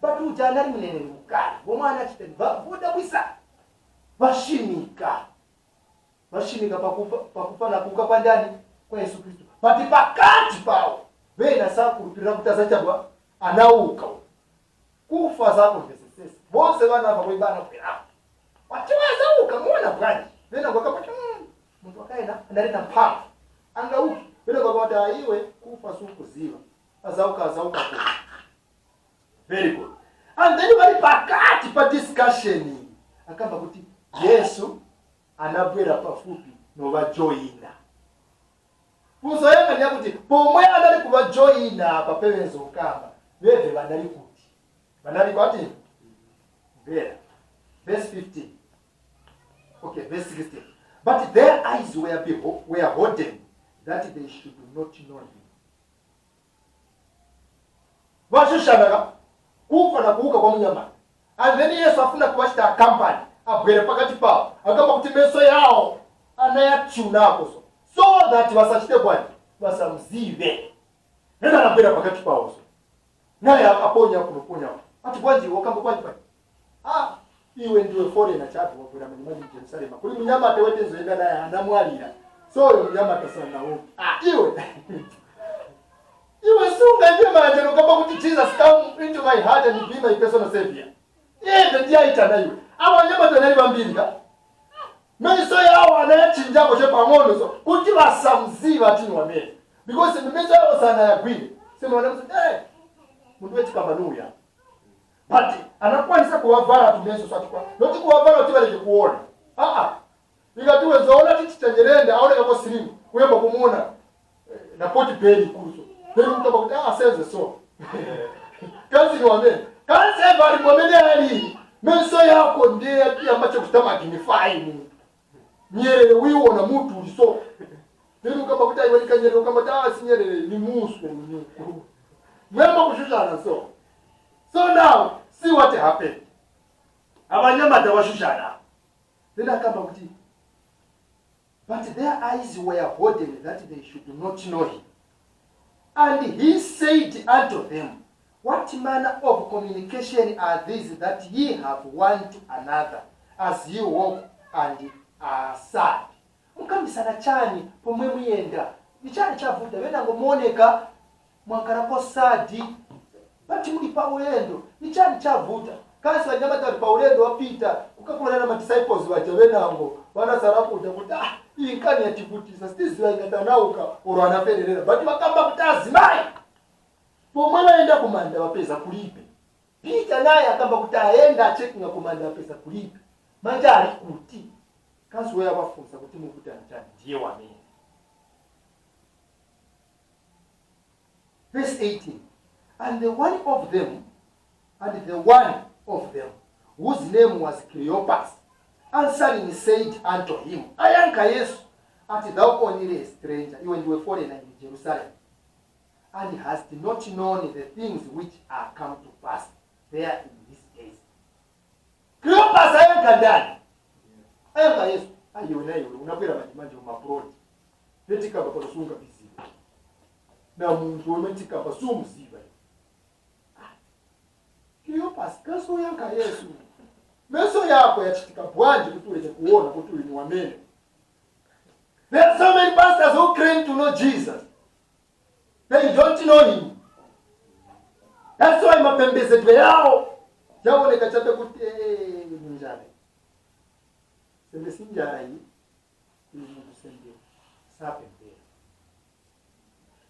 but uja anali muneneri mukali vomwe anachita vodabwisa. Vashimika, vashimika pakufa, pakufa na kuuka kwa ndani kwa Yesu Kristu, but pakati pawo vena sakulupirira kuti azachabwa anauka. Kufa sakumvesesesa bonse vanafa kuibana kwerapo wati wazauka muona bwanji? Vena kwakapati muntu akaenda anali na mphamvu angauki. Vena kwakati aiwe kufa sukuziva azauka, azauka kufa. Very good. And then bali pakati pa discussion, akamba kuti Yesu anabwera pafupi novajoyina. Funso yanga ndiyakuti pomwe anali kuvajoyina papevezo kamba veve vanali kuti vanali kwati mvera verse 15, okay, verse 16: "But their eyes were holden that they should not know him." Vashushana kufa na kuuka kwa munyama, and then Yesu afuna kuvachita company, abwere pakati pawo, akamba kuti meso yawo anayachunako so that vasachite bwani, vasamuzive. Then anabwera pakati pawo, so naye aponya kunoponya ati bwanji wakamba bwanji bwanji? Ah, iwe ndiwe foreigner chabe wabwera manyumani mu Jerusalema kuli munyamata wetenzoenda naye anamwalira, so uyo munyamata sanauke. Ah, iwe iwe sunga manje nokamba kuti, "Jesus, come into my heart and be my personal savior." Yende ndiyaitana iwe. Abanyamata nali bambiri ka meso yawo anayachinjako chepang'ono so kuti vasamuziva tini wamene, because mimeso yawo sanayagwire semaona kuti eh, mundu wechikamba but anakwanisa kuwavala tumeso satikwa noti kuwavala kuti valeke kuona. Aa, ikati wezoona tichichenjerende aoneka silimu kuyamba kumuona na pot belly kuso, then ukamba kuti ah, senze so kazi ni wamene kansi ali mwamene ali meso yako ndiye yamache kuchita magnify mu nyerere wiwona mutu uli so, then ukamba kuti aiwanika nyerere, ukamba kuti ah, si nyerere, ni muswe unyuku mwemba kushushana. So now see what happened. Abanyamata bashushana, then akamba kuti, "But their eyes were holden that they should not know him. And he said unto them, What manner of communication are these that ye have one to another as ye walk and are sad?" Mukambisana chani pomwe muyenda? Ni chani chavuta? Venango muoneka mwankalako sad, but muli pa ulendo. Ni chani chavuta? Kasi vanyamata vari paulendo wapita kukakumana na madisciples vaja venango vanasara kuja kuti ah, iyi nkani yativutisa, sitiziva ingati anauka oro anafererera, but vakamba kuti azimai pomwe vaenda kumanda vapeza kulipe. Peter naye akamba kuti aenda achekinga kumanda apeza kulipe. Manje ari kuti kasi weya vafunza kuti mukuti anjani ndiye wamene. Verse 18. And the one of them, and the one of them, whose name was Cleopas, answering said unto him, ayankha Yesu, ati, "Thou only a stranger," iwe ndiwe foreigner in Jerusalem, "and hast not known the things which are come to pass there in these days?" Cleopas ayankha ndani? Ayankha Yesu. Aiwe na iwe unakwera manje mumaproti vetikamba panosunga biziva na muntu wemetikamba sumuziva. Cleopas kaso yankha Yesu, meso yako yachitika bwanji kuti uleke kuona kuti uyu ni wamene? There are so many pastors who claim to know Jesus. They don't know him. That's why mapembedzedwe yawo yaoneka chabe kuti ni njala, sembe si njala iyi, uyu muntu sembe sapembera.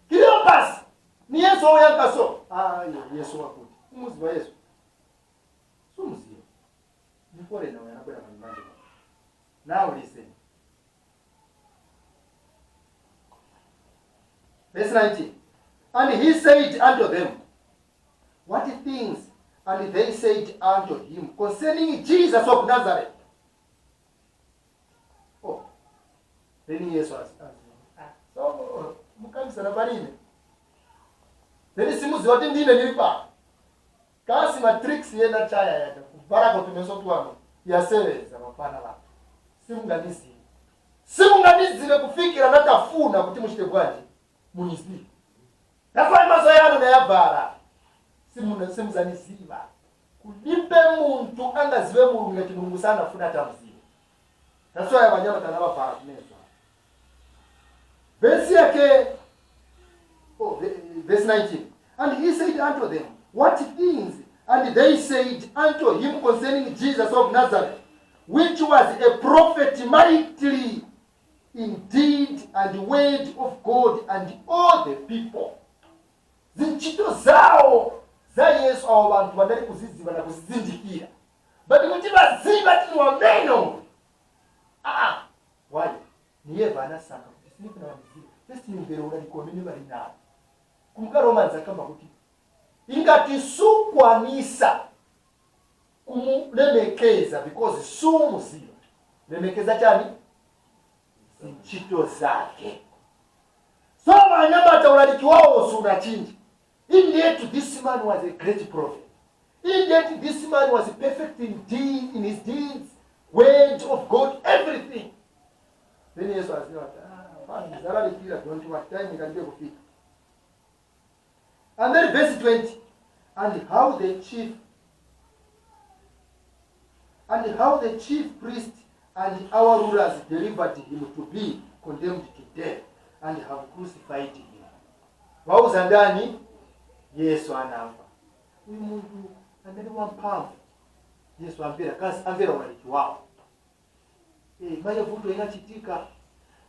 Cleopas ni Yesu oyankaso ayo. Yesu wakuti umuziva Yesu, sumuziva, ni foreigner uyu anakwera manje. Now listen. Verse 19. And he said unto them, "What things?" And they said unto him, "Concerning Jesus of Nazareth." Oh, then Yesu asked, so mukambisana panine. Then simuziva kuti ndine ndiri pa. Kasi matricks yena chaya yaja kuvarako tumeso twanu yaseveza mafana vatu. Simunganizive. Simunganizive kufikira natafuna kuti muchite bwanji munizive. That's why maso yanu nayavhara, simuzaniziva. Kulibe muntu angazive Mulungu ngati Mulungu sanafuna atamuzive. That's why vanyama tana vavhara kumeso. Verse yake, oh, verse 19. And he said unto them, "What things?" And they said unto him, "Concerning Jesus of Nazareth, which was a prophet mightily in deed and word of God and all the people." Zinchito zawo za Yesu awo bantu bandali kuziziva na kuzizindikira, but kuti vaziva tini wameno, ah, why niye vanasanga kuti sinifuna vamiziva, first nimvere ulaliki wamene vali nawo. Kumbuka Romans akamba kuti ingati sukwanisa kumulemekeza because sumuziva, lemekeza chani? Zinchito zake. So vanyamata ulaliki wawo sunachinja. Indeed, this man was a great prophet. Indeed, this man was perfect in deed, in his deeds, word of God, everything. Then Yesu aziva kuti ah, fine, zalalikira, don't worry, time ikalibe kufika. And then verse 20. And how the chief priest and our rulers delivered him to be condemned to death and have crucified him. Wauza ndani? Yesu anafa. Uyu muntu anali wamphamvu. Yesu amvera kasi amvera ulaliki wawo. Manje vuto inachitika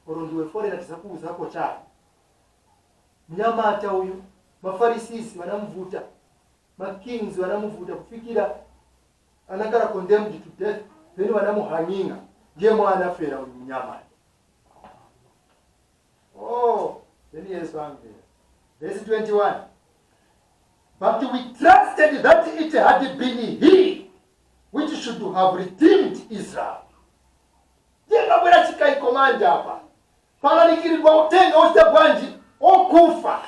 oro ndiwe foreigner, tizakuuzako chako. Mnyamata uyu mafarisisi vanamuvuta, makings vanamuvuta kufikira anakala condemned to death, then vanamuhang'inga, ndiye mwana afera uyu mnyamata. Oh, then Yesu amvera. Verse 21. But we trusted that it had been he which should have redeemed Israel. Ndiye kabwera chikaiko manje apa palalikiridwa utenga uchita bwanji okufa,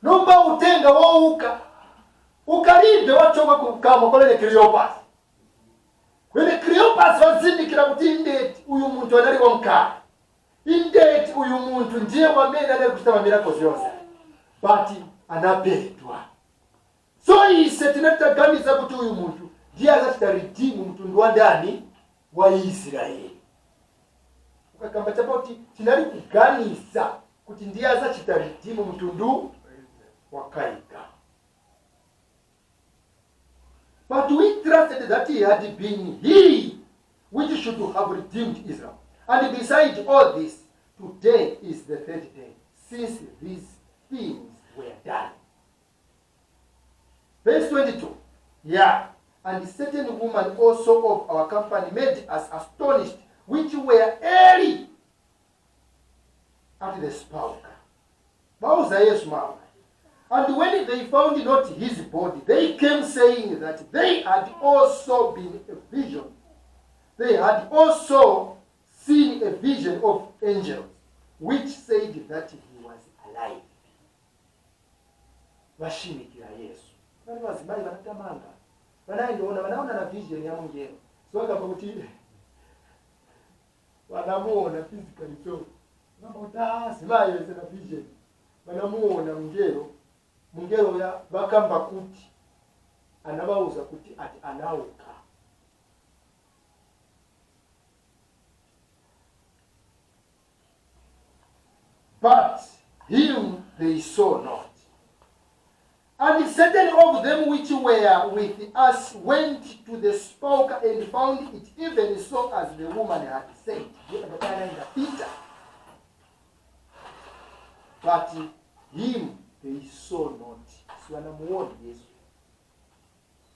nomba utenga wouka ukalibe wachoka kukamwa kwamene Cleopas. Kwene Cleopas wazindikira kuti indeed uyu munthu anali wamkale, indeed uyu munthu ndiye wamene anali kuchita mamiracles yonse, but anapedwa. So ise tinati taganiza kuti uyu munthu ndiye azachita redeem mtundu wa ndani? Wa Israeli. Ukakamba chapa kuti tinali kuganiza kuti ndiye azachita redeem mtundu wakaika. But we trusted that he had been he which should have redeemed Israel. And beside all this, today is the third day since these things were done. Verse 22. Yeah. And certain woman also of our company made us astonished, which were early at the sepulchre. Bauza Yesu mawu. And when they found not his body, they came saying that they had also been a vision. They had also seen a vision of angels, which said that he was alive. Vashimikira Yesu. Vari vazimai vanatamanga. Vanaendoona, vanaona na vision ya mungelo. So akamba kuti vanamuona physically so. Akamba kuti azimai vese na vision. Vanamuona mungelo. Mungelo ya vakamba kuti anavauza kuti ati anauka. But him they saw not. And certain of them which were with us went to the sepulchre and found it even so as the woman had said. Peter. But him they saw not. Sivanamuona Yesu.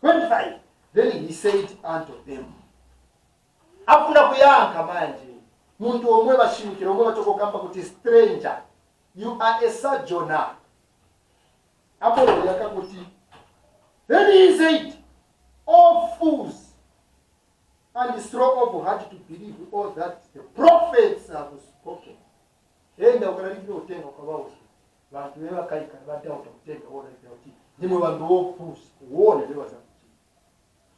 25. Then he said unto them. Afuna kuyankha manje. Muntu omwe vashimikira omwe vachokokamba kuti stranger. You are a sojourner. Apollo yakakuti. Then he said, O fools, and slow of heart to believe all that the prophets have spoken. Enda ukalalikira utenga ukavauza. Vantu vevakaika vadauta kutenga wolalikira kuti ndimwe vantu vopusa uone vevazakuchita.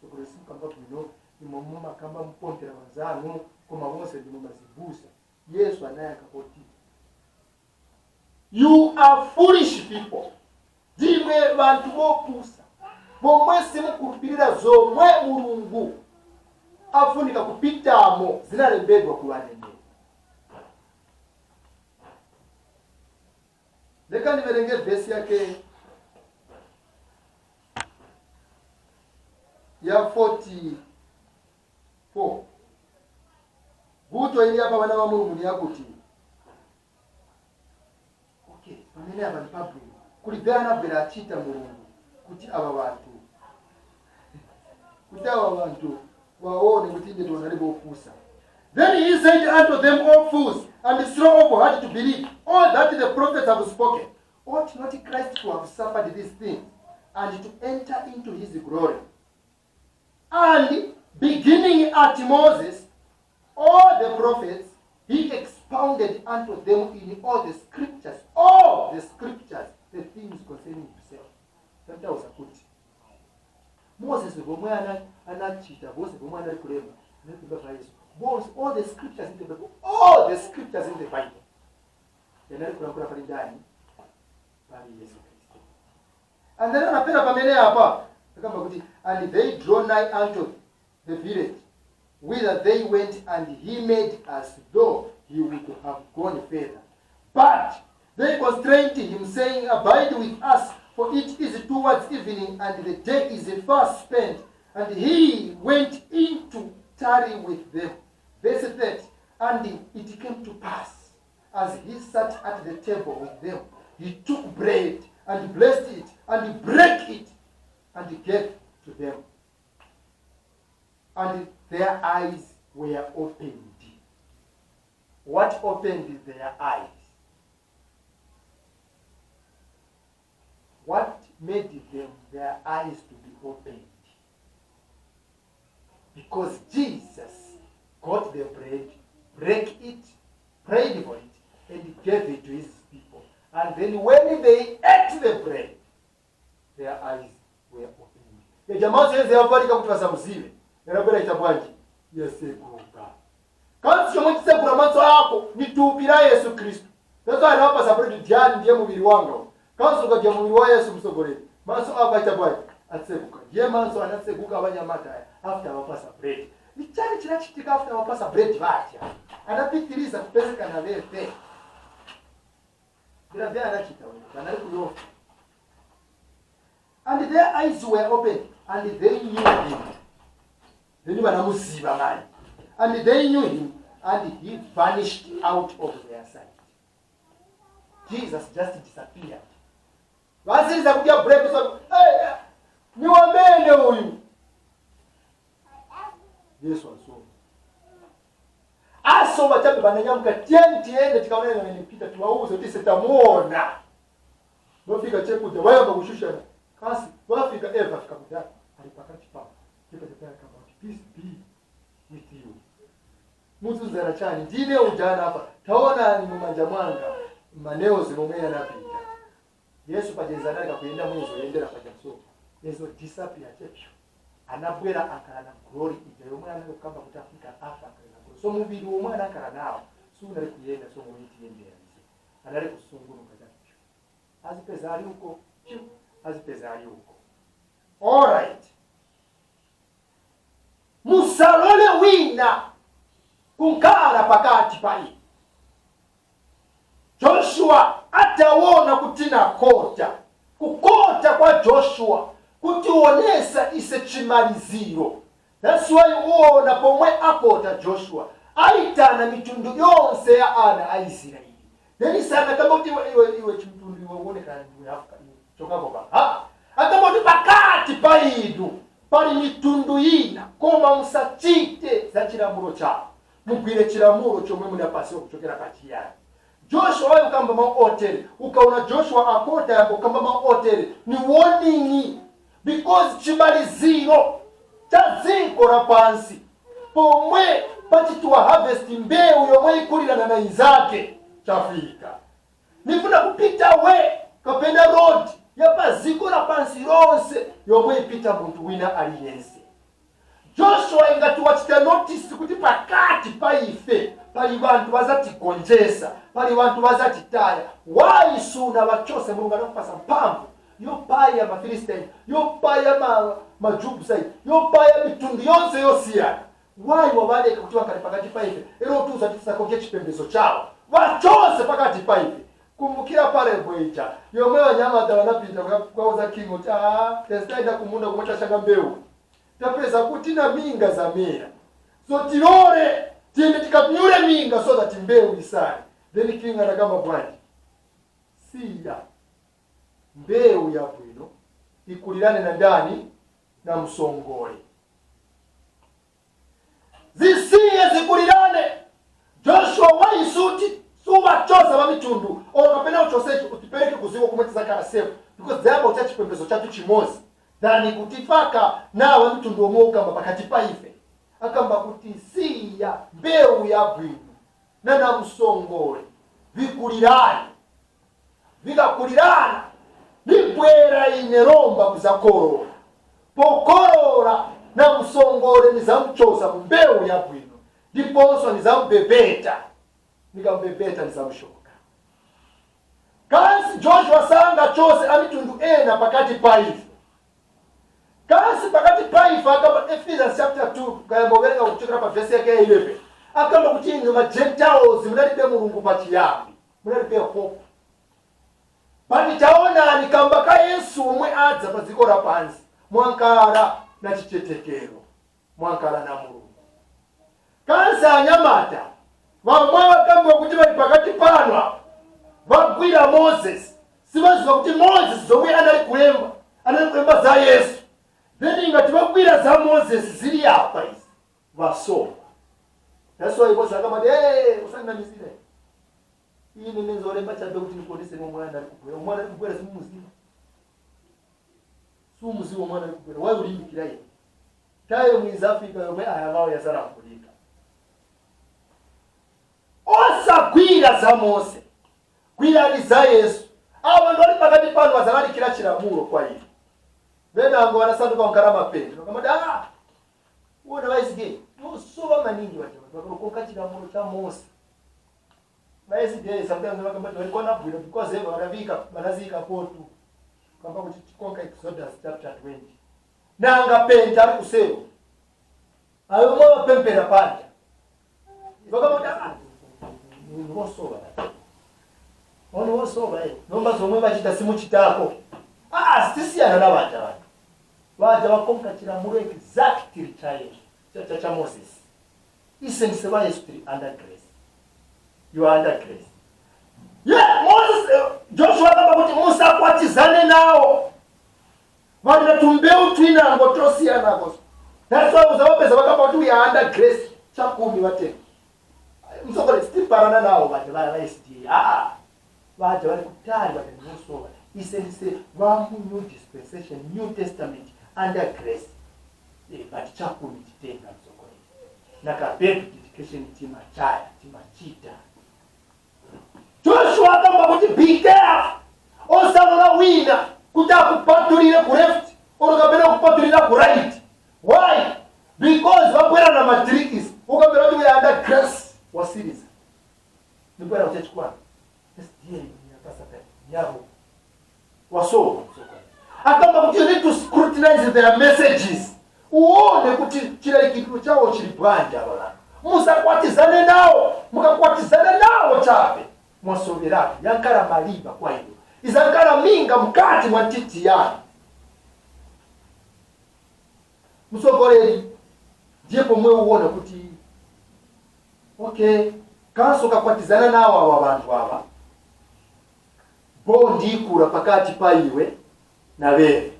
Sokuresimukamba bwino imwe mumakamba mupontera vanzanu koma vonse ndimwe mazibusa. Yesu anayaka kuti you are foolish people. Ndimwe vantu vopusa. Pomwe simukhulupirira zomwe Mulungu afunika kupitamo zinalembedwa ku vaneneri. Leka ndiverenge vhesi yake ya 44. Vuto ili apa vana va Mulungu ni yakuti okay, pamene apa ndipabwino kuli anabwera achita Mulungu kuti ava vantu kuti ava vantu vaone kuti inde tonali vopusa. Then he said unto them, O fools, and slow of heart to believe all that the prophets have spoken. Ought not Christ to have suffered these things and to enter into his glory? And beginning at Moses, all the prophets, he expounded unto them in all the scriptures, the things concerning himself. Tanthauza kuti Moses vomwe anachita vose vomwe anali kulemba anapimba zva Yesu vose, all the scriptures in the Bible, all the scriptures in the Bible yanali kulankhula pali ndani? Pali Yesu Kristu. And then anapera pamene apa akamba kuti and they draw nigh unto the village whither they went, and he made as though he would have gone further. But they constrained him, saying, Abide with us, for it is towards evening, and the day is far spent. And he went in to tarry with them. Verse 30. And it came to pass, as he sat at the table with them, he took bread and blessed it, and brake it, and gave to them. And their eyes were opened. What opened their eyes? What made them their eyes to be opened? Because Jesus got the bread, break it, prayed for it, and gave it to his people. And then when they ate the bread, their eyes were opened. Jamaa yenze yavalika kuti vasamuzive. Yarabwera ita bwanji yeseguka. Kansi chomwe chisegura maso ako ni thupi la Yesu Kristu. That's why anawapasa bread, dyani, ndiye muviri wanga. Kansi ukadya muviri wa Yesu msogoleri, maso ako aita bwanji atseguka. Ndiye maso anatseguka avanyamata aya after avapasa bread. Ni chani chinachitika after avapasa bread vatya? Anapitiriza kupezekana veve. Bila vye anachita wewe, anali kuyofa. And their eyes were opened and they knew him. Then vanamuziva manje. And they knew him and he vanished out of their sight. Jesus just disappeared. Vasiriza kudya bread, so, "Hey, ni wamene uyu." Yesu asoma. Asoma chabe, vananyamuka, "Tieni tiende tikaonana na Peter, tiwauze tise tamuona." Vafika chekuja, vayamba kushushana. Kasi vafika, eva fika kudhara ali pakati papo. Ndipo chapera kama kuti, "Peace be with you." Muzuzana chani? Ndine ujana apa, taonani mumanja mwanga maneozi momwe yanapita. Yesu pajezanalika kuyenda mwezo yendera pajaso yezo disappear chepyo. Anabwera akala na glory ija yomwe anakukamba kuti afika afa akala na glory. So muviri womwe anakala nawo sunali kuyenda, so momwe tiyendera ize anali kusungunuka chapyo, azipeza ali uko pyu, azipeza ali uko. Alright, musalole wina kunkhala pakati pa inu. Joshua ataona kuti nakota, kukota kwa Joshua kutionesa ise chimaliziro. That's why uona pomwe akota Joshua aitana mitundu yonse ya ana a Israeli. Then sana kama kuti iwe, iwe, iwe chimtundu iwe uonekana ndiwe Afrika iwe chokako pa ha akama kuti pakati pa inu pali mitundu ina, koma musachite za chilamulo chawo, mugwire chilamulo chomwe munapasiwa kuchokera pachiyani. Joshua wayo kamba mawu otere. Ukaona Joshua akota yambo kamba mawu otere, ni warning, because chimaliziro cha dziko lapansi pomwe pachitiwa harvest mbewu yomwe ikulirana na inzake chafika. Nifuna kupita we kapena road ya paziko lapansi lonse yomwe ipita munthu wina aliyense. Joshua ingati wachita notice kuti pakati pa ife pali vanthu vazatigonjesa, pali vanthu vazatitaya, waisuna vachose. Mulungu anakupasa mphamvu yopaya Mafilistini, yopaya Majubusai, yopaya mitundu yonse yosiyana. Wayi wavaleka kuti vakali pakati pa ife? Ero tuza tisakonje chipembedzo chawo, vachose pakati pa ife. Kumbukira parable ija yomwe wanyamata vanapita kwauza king kuti, "Ah, tesitaenda kumunda kumwe tashanga mbewu, tapeza kuti na minga zamera, so tilole tiyende tikapnyule minga so that mbewu isale." Then king anakamba bwanji? "Siya mbewu yabwino ikulirane na ndani? Na msongole. Zisiye zikulirane." Joshua waisuti suvachosa va mitundu or kapena uchosecho utipereke kuziwo kumwe tizakhala safe, because dzayamba kucha chipembedzo chathu chimozi than kutifaka nawe mitundu omwe ukamba pakati pa ife. Akamba kuti siya mbewu yabwino na namsongole vikulirane, vikakulirana nibwera ine romba kuzakolola. Pokolola na msongole nizamuchosa mu mbewu yabwino, ndiponso nizamubebeta, nikamubebeta nizamushoka. Kansi Joshua sanga chose amitundu ena pakati pa ife. Kansi pakati pa ife akamba Ephesians chapter 2, kayamba uverenga kuchokera pa vesi yake ya 11, akamba kuti inu ma Gentiles munalibe Mulungu pachiyambi, munalibe hope. Pani taonani, kamba ka Yesu omwe adza pa dziko lapansi, mwankala na chichetekero, mwankala na Mulungu. Kansi anyamata vamwe vakamba kuti vali pakati pano apa vagwira Moses, sivaziva kuti Moses zomwe anali kulemba, anali kulemba za Yesu. Then ingati vagwira za Moses zili apa izi vasoma. That's why Moses akamati, "Hey, usandinamizire ine, nenzolemba chabe kuti ndikuonese omwe ali kubwera. Omwe ali kubwera simumuziva, sumuziva omwe ali kubwera. Wayi ulimbikira ine? Time is Africa yomwe ayavawo yasalamulika." Osagwira za Mose, gwirani za Yesu. Abo ndo ali pakati pano azalalikira chilamulo kwa ine. Venango vanasanduka kukhala mapendo kamati, "Ah, uona vaisige nosowa maningi vaja vakalokoka chilamulo cha Mose." Vaisige sometimes vakambati valikona bwino because eva vanavika vanazika potu kamba kuti tikonka Exodus chapter 20. Nanga penta ari kusewa ayo mwe vapempera panja vakamati, "Ah, munhu wosowa, munhu wosowa, eh." Nomba zomwe vachita simuchitako. Aa, sitisiyana na vaja vantu vaja vakonka chilamulo exactly cha Yesu, cha Moses. Ise ndise va Yesu, tiri under grace. You are under grace. Yeah, Moses, Joshua akamba kuti musakwatizane nawo, vanhu tumbeu twinango tosiyanako. That's why uzavapedza vakamba kuti we are under grace, chakumi vatenga. Musokole sitiparana nawo vaja va SDA. Aa, vaja vari kutali, vaja ndinosova. Ise ndise vamu new dispensation, New Testament, under grace. But chakumi titenga, musokole, nakababy dedication timachaya, timachita. Joshua akamba kuti be careful, osalola wina kuti akupatulire ku left or kapena kupatulira ku right. Why? Because vabwera na matricks. Ukambera kuti we are under grace, wasiriza nibwera kuchechikwana SDA yapasaka yavo, wasoma. Akamba kuti you need to scrutinize their messages, uone kuti chilalikiro chawo chili bwanji. Ava vanhu musakwatizane nawo. Mukakwatizana nawo chabe, mwasoveratu, yankala maliba kwa iyo, izankala minga mkati mwa titi yanu. Mtsogoleri, ndiye pomwe uona kuti okay, kanso kakwatizana nawo awa vantu ava, bond ikula pakati pa iwe na veve.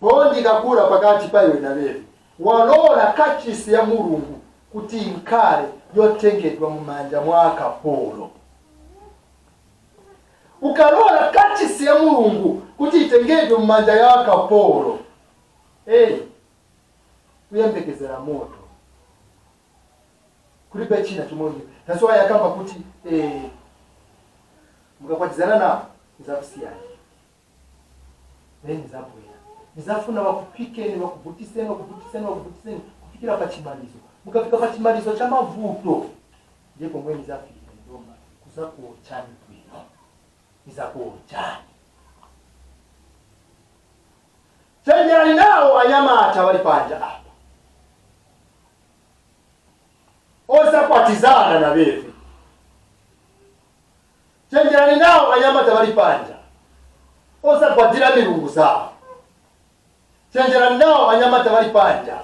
Bond ikakula pakati pa iwe na veve, walola kachisi ya Mulungu kuti inkhale yotengedwa mumanja mwa akapolo. Ukalola kachisi ya Mulungu kuti itengedwe mumanja ya akapolo, hey, kuyembekezera moto kulibe china chomwe. That's why akamba kuti mukakwatizana nawo, nizakusiyani, then nizabwera, nizafuna wakupikeni, wakuvutiseni, wakuvutiseni, wakuvutiseni kufikira pachimalizo. Mukafika pachimalizo cha mavuto, ndiye pomwe nizafika ndoma kuzakuochani bwino, nizakuochani. Chenjerani nawo anyamata bali panja apa osakwatizana na beve. Chenjerani nawo anyamata bali panja osagwadira milungu zawo. Chenjerani nawo anyamata bali panja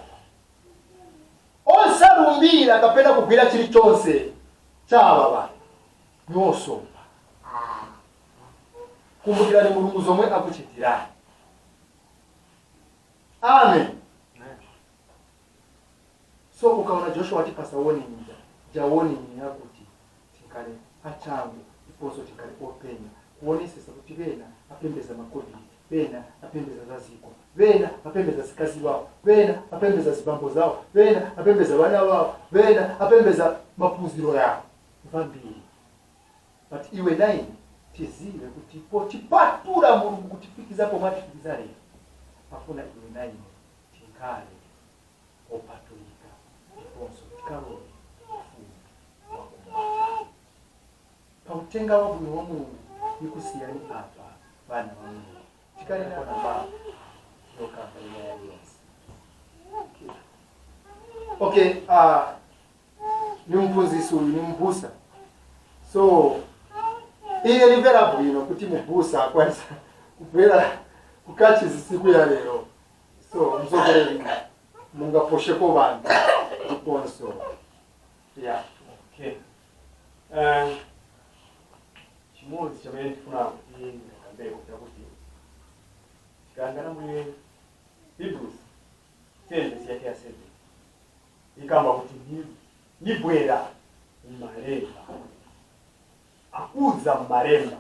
osalumbira kapena kugwira chilichonse chava vanhu niwosomba. Kumbukirani Mulungu zomwe akuchitirani. Amen. So ukaona Joshua atipasa warning, ja warning yakuti tinkale achangu iponso tinkale openya kuonesesa kuti bena apembeza makobiri, bena apembeza zaziko, bena apembeza zikazi wawo, bena apembeza zibambo zawo, bena apembeza vana wawo, bena apembeza maphunziro yawo vambiri. But iwe naine tizive kuti potipatula Mulungu kutifikiza pomwe atifikiza lero, afuna iwe naine tinkale opatulika ndiponso tikalowe ufumu wakumwamba pautenga wabwino wa Mulungu. Nikusiyani apa, vana va Mulungu, tikalekona ma yokamba ina yaliyonse. Okay, ni mphunzisi uyu, ni mbusa, so ine nimvera bwino kuti mubusa akwanisa kubwera kukachisi siku ya lero. So mtsogoleri, mungaposheko vantu ndiponso ya. Okay. Chimodzi chamene ndifuna kuti ndikakambeko chakuti tikayangana mwe Hebrews 10 verse yake ya 7, ikamba kuti nibwera mmalemba, akudza mmalemba.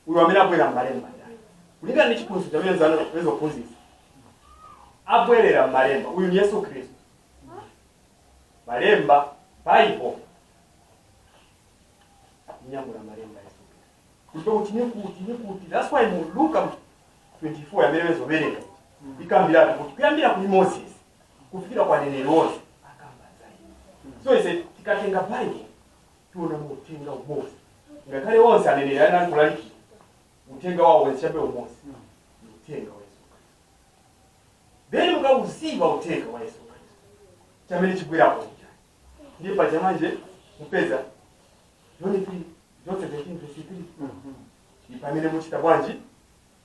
Uyu amene abwera mmalemba ndani? Kulingana ndi chiphunzitso chamene wezophunzitsa, abwerera mmalemba uyu ni Yesu Khristu. Malemba, Bible, inyamula malemba Yesu Khristu kulipe kuti nikuti nikuti. That's why mu Luka 24 yamene wezobereka ikambiratu kuti kuyambira kuli Moses kufikira kwa aneneri onse akamba za iye. So ise tikatenga Bible tiona mu uthenga umodzi, ngakhale onse aneneri anali kulalikira uthenga wawo wenchabe umodzi, ni uthenga wa Yesu Khristu. Then mukauziva uthenga wa Yesu Khristu, chamene chibwerapo chani? Ndiye paja manje mupeza John 3, John 17 verse 3, ni pamene muchita bwanji?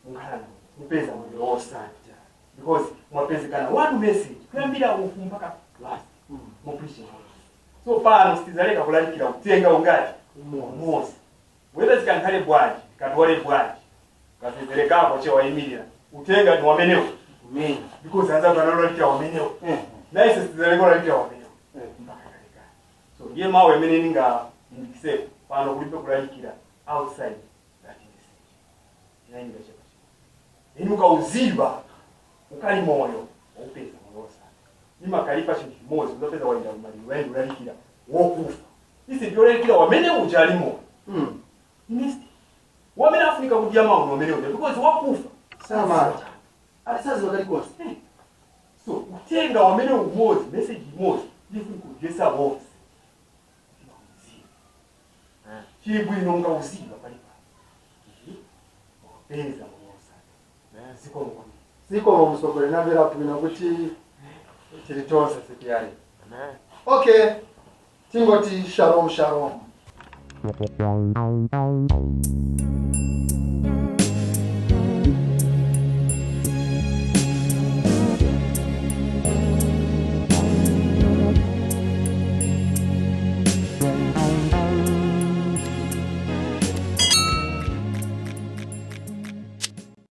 Mukhala mupeza moyo wosatha because mwapezekana one message kuyambira uku mpaka last mu preaching. So pano sitizaleka kulalikira kutenga ungati umozi, whether zikankhale bwanji, katwale bwanji, kazezerekako chewayimirira, utenga ni wamenewo because anzatu analalikira wamenewo, naise sitizaleka kulalikira wamenewo mpaka kalekale. So ndiye mawu amene ningalimbikiseko pano, kulibe kulalikira outside that message. Inayimira chepa inu ukauziva ukali moyo, waupeza moyo wosatha. Imakalipa chinthu chimodzi, uzapeza waenda umaliro, waenda ulalikira wokufa, isi ndiolalikira wamene uja ali moyo. Missed wamene afunika kudya mawu wamene uja because wakufa. Samata alisaziwa kalikonse. So utenga wamene umodzi, message imodzi ndifuni kudyesa wonse. Chili bwino ungauziva pali pano, wapeza moyo wosatha. Zikomo kwambiri. Zikomo msogole, namvera bwino kuti tili tonse siku yali. Okay, tingoti shalom shalom.